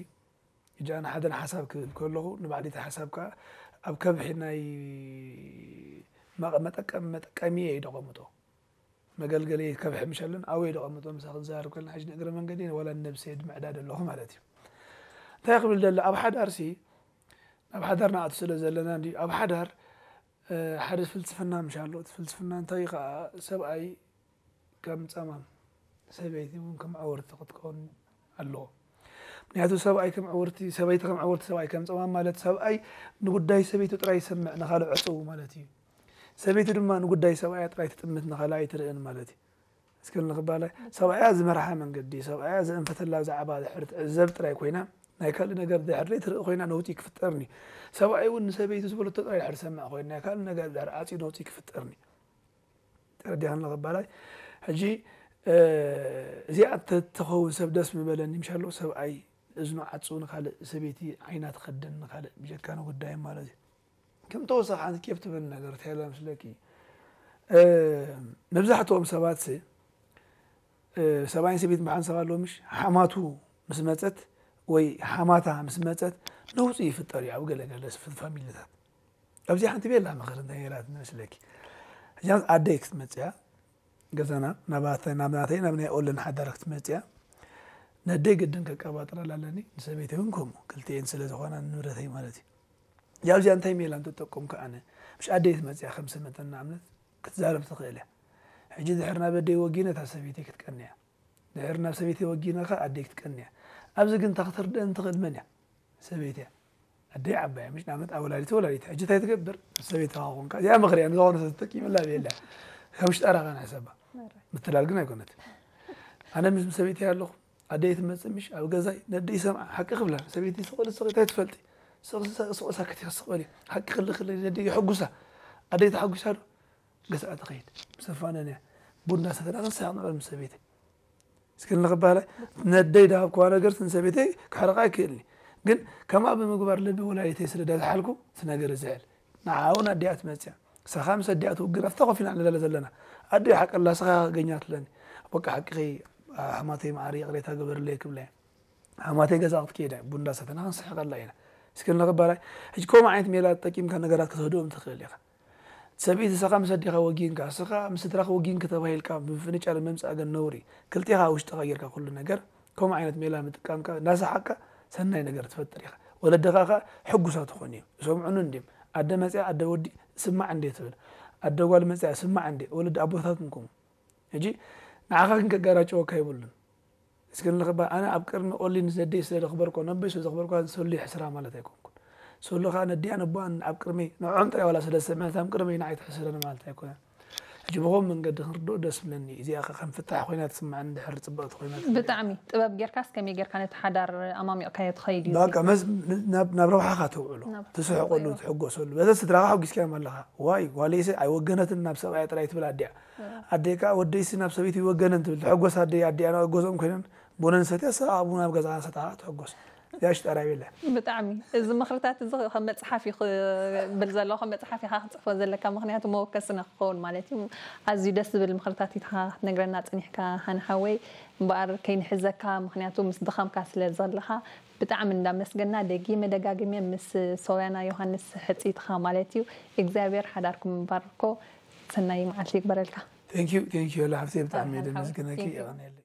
እጃ ንሓደ ሓሳብ ክብል ከለኹ ንባዕሊ እቲ ሓሳብ ከዓ ኣብ ከብሒ ናይ መጠቀሚ እየ ደቐምጦ መገልገሊ ከብሒ ምሸለን ኣወይ ደቐምጦ ምሳ ክዛረብ ከለና ሕጂ ንእግረ መንገዲ ወላ ነብሰ የድምዕዳድ ኣለኹ ማለት እዩ። እንታይ ክብል ደለ ኣብ ሓዳር ሲ ናብ ሓዳር ንኣቱ ስለ ዘለና እንዲ ኣብ ሓዳር ሓደ ፍልስፍና ምሽ ኣሎ። እቲ ፍልስፍና እንታይ ከዓ ሰብኣይ ከም ፀማም ሰበይቲ እውን ከም ዕውርቲ ክትከውን ኣለዎ። ምክንያቱ ሰብኣይ ከም ዕውርቲ ሰበይቲ ከም ዕውርቲ ሰብኣይ ከም ፀማም ማለት ሰብኣይ ንጉዳይ ሰበይቱ ጥራይ ይሰምዕ ንካልእ ዕፅው ማለት እዩ። ሰበይቲ ድማ ንጉዳይ ሰብኣያ ጥራይ ትጥምት ንካልእ ኣይትርእን ማለት እዩ። እስክል ንክባላይ ሰብኣያ ዝመርሓ መንገዲ ሰብኣያ ዘእንፈተላ ዛዕባ ድሕር ትዕዘብ ጥራይ ኮይና ናይ ካልእ ነገር ድሕር ትርኢ ኮይና ነውፂ ክፍጠርኒ ሰብኣይ እውን ንሰበይቱ ዝበለቶ ጥራይ ድሕር ሰምዕ ኮይና ናይ ካልእ ነገር ድሕር ዓፅዩ ነውፂ ክፍጠርኒ ተረዲኻን ንኽባላይ ሕጂ እዚኣ ተትኸውን ሰብ ደስ ምበለኒ ምሻሎ ሰብኣይ እዝኑ ዓፅው ንካልእ ሰበይቲ ዓይና ትኸደን ንካልእ ብጀካነ ጉዳይ ማለት እዩ። ከም ተወሳኺ ሓንቲ ኬፍ ትብል ነገር እንታይ ኢላ ምስለኪ መብዛሕትኦም ሰባት ሰብኣይን ሰበይትን ብሓንሳብ ኣለዎ ምሽ ሓማቱ ምስ መፀት ወይ ሓማታ ምስ መፀት ነውፂ ይፍጠር እዩ ኣብ ገለገለ ፋሚሊታት ኣብዚ ሓንቲ ቤላ ምኽሪ እንታይ ነይራት ንመስለኪ ሕጂ ኣደይ ክትመፅያ ገዛና ናባተ ናብ ናተይ ናብ ናይ ኦለን ሓዳር ክትመፅያ ነደይ ግድን ከቀባጥረላ ኣለኒ ንሰበይተይ እውን ከምኡ ክልቲኤን ስለ ዝኾና ንብረተይ ማለት እዩ ያብዚኣ እንታይ ሜላ እንተጠቀምኩ ኣነ ምሽ ኣደይ ትመፅያ ከም ሰመተና እምነት ክትዛረብ ትኽእል እያ ሕጂ ድሕር ናብ ኣደይ ወጊነ እታ ሰበይተይ ክትቀንያ ድሕር ናብ ሰበይተይ ወጊነ ከ ኣደይ ክትቀንያ ኣብዚ ግን እታ ክትርደአን ትኽእል መን እያ ሰበይትያ ኣደይ ዓባያ ምሽ ንኣብነት ኣወላዲት ወላዲት ሕጂ እንታይ ትገብር ሰበይትኻ ኮንካ እዚኣ ምኽርያ ንዝኾነ ሰብ ተጠቂምላ ብየላ ካብ ሽጣራ ኸ ንሕሰባ ምትላል ግን ኣይኮነት ኣነ ምስ ሰበይትያ ኣለኹ ኣደይ ትመፅእ ምሽ ኣብ ገዛይ ነደይ ሰምዓ ሓቂ ክብላ ሰበይቲ ስቕል ስቕ እንታይ ትፈልጢ ስቕሳክት ስቕል ሓቂ ክልክል ነደይ የሐጉሳ ኣደይ ተሓጒሳ ዶ ገዛኣ ትኸይድ ምስ ኣፋነንያ ቡና ሰተና ክንስሓቕ ንዕል ምስ ሰበይተይ እስክል ንኽባህላይ ነደይ ድሃብክዋ ነገር ንሰበይተይ ክሕርቓ ኣይክእልኒ ግን ከምኣ ብምግባር ልቢ ወላዲተይ ስለ ደዝሓልኩ እቲ ነገር ዝሕል ንዓውን ኣዲኣ ትመፅያ ንስኻ ምስ ኣዲኣ ትውግን ኣብታ ኮፍ ኢና ንላለ ዘለና ኣደይ ሓቀላ ስኻ ገኛ ትለኒ በቃ ሓቂኸይ ሓማተይ መዓሪ ይቕሬታ ግበርለይ ክብለያ ሓማተይ ገዛ ክትከይዳ ቡንዳ ሰተና ክንስሕቐላ ኢና እስክል ንኽባላይ ሕጂ ከምኡ ዓይነት ሜላ ተጠቂምካ ነገራት ክትህድኦም ትኽእል ኢኻ ሰበይቲ ንስኻ ምስ ኣዴኻ ወጊንካ ንስኻ ምስ ስድራኻ ወጊንካ ተባሂልካ ብምፍንጫል ምምፃእ ግን ነውሪ ክልቴኻ ውሽጥኻ ጌርካ ኩሉ ነገር ከምኡ ዓይነት ሜላ ምጥቃምካ እንዳሰሓቅካ ሰናይ ነገር ትፈጥር ኢኻ ወለድኻ ኸ ሕጉሳት ትኾኑ እዮም ዝሰምዑኑ እንድዮም ኣደ መፅያ ኣደ ወዲ ስማዕ እንዴ ትብል ኣደ ጓል መፅያ ስማዕ እንዴ ወለዲ ኣቦታትኩም ከምኡ ሕጂ ንዓኻ ግን ከጋራጨወካ የብሉን እስኪ ንኽባ ኣነ ኣብ ቅድሚ ኦሊ ንዘደይ ስለ ዘኽበርኮ ነቦይ ስለ ዘኽበርኳ ሰሉ ይሕስራ ማለት ኣይኮንኩን ሰሉ ከዓ ነዲኣ ነቦኣን ኣብ ቅድመይ ንዕኦም ጥራይ ዋላ ስለ ዝሰምዐት ኣብ ቅድመይ ንዓይ ትሕስረኒ ማለት ኣይኮነን ሕጂ ብኸም መንገዲ ክንርድኦ ደስ ብለኒ እዚኣ ከ ከም ፍታሕ ኮይና ትስምዓኒ ድሕር ፅብቕቲ ኮይና ብጣዕሚ ጥበብ ጌርካስ ከመይ ጌርካ ነቲ ሓዳር ኣማሚቕካዮ ትኸይድ እዩ በቃ መስ ናብ ናብ ረብሓኻ ተውዕሎ ትስሕቀሉ ትሕጎሰሉ በዛ ስድራኻ ሓጒስካዮም ኣለኻ ዋይ ጓለይሲ ኣይወገነትን ናብ ሰብኣያ ጥራይ ትብል ኣዲኣ ኣደይ ከዓ ወደይሲ ናብ ሰበይቲ ይወገነን ትብል ትሕጎስ ኣደይ ኣዲኣ ገዝኦም ኮይነን ቡነን ሰትያ ሰብኣ ቡና ኣብ ገዛኻ ሰትኻ ትሕጎስ ያሽ ጠራይ የለ ብጣዕሚ እዚ ምኽርታት እዚ ከም መፅሓፍ እዩ ክብል ዘሎ ከም መፅሓፍ ኢኻ ክፅሕፎ ዘለካ ምክንያቱ መወከስና ክኸውን ማለት እዩ ኣዝዩ ደስ ዝብል ምኽርታት ኢትኻ ክትነግረና ፀኒሕካ ሃንሓወይ እምበኣር ከይንሕዘካ ምክንያቱ ምስ ድኻምካ ስለ ዘለኻ ብጣዕሚ እንዳመስገና ደጊመ ደጋጊመ ምስ ሶውያና ዮሃንስ ሕፅይትኻ ማለት እዩ እግዚኣብሔር ሓዳርኩም ይባርኮ ሰናይ መዓልቲ ይግበረልካ Thank you thank you ላ ሓፍተይ ብጣዕሚ እየ ደመስግነኪ የቐንየለይ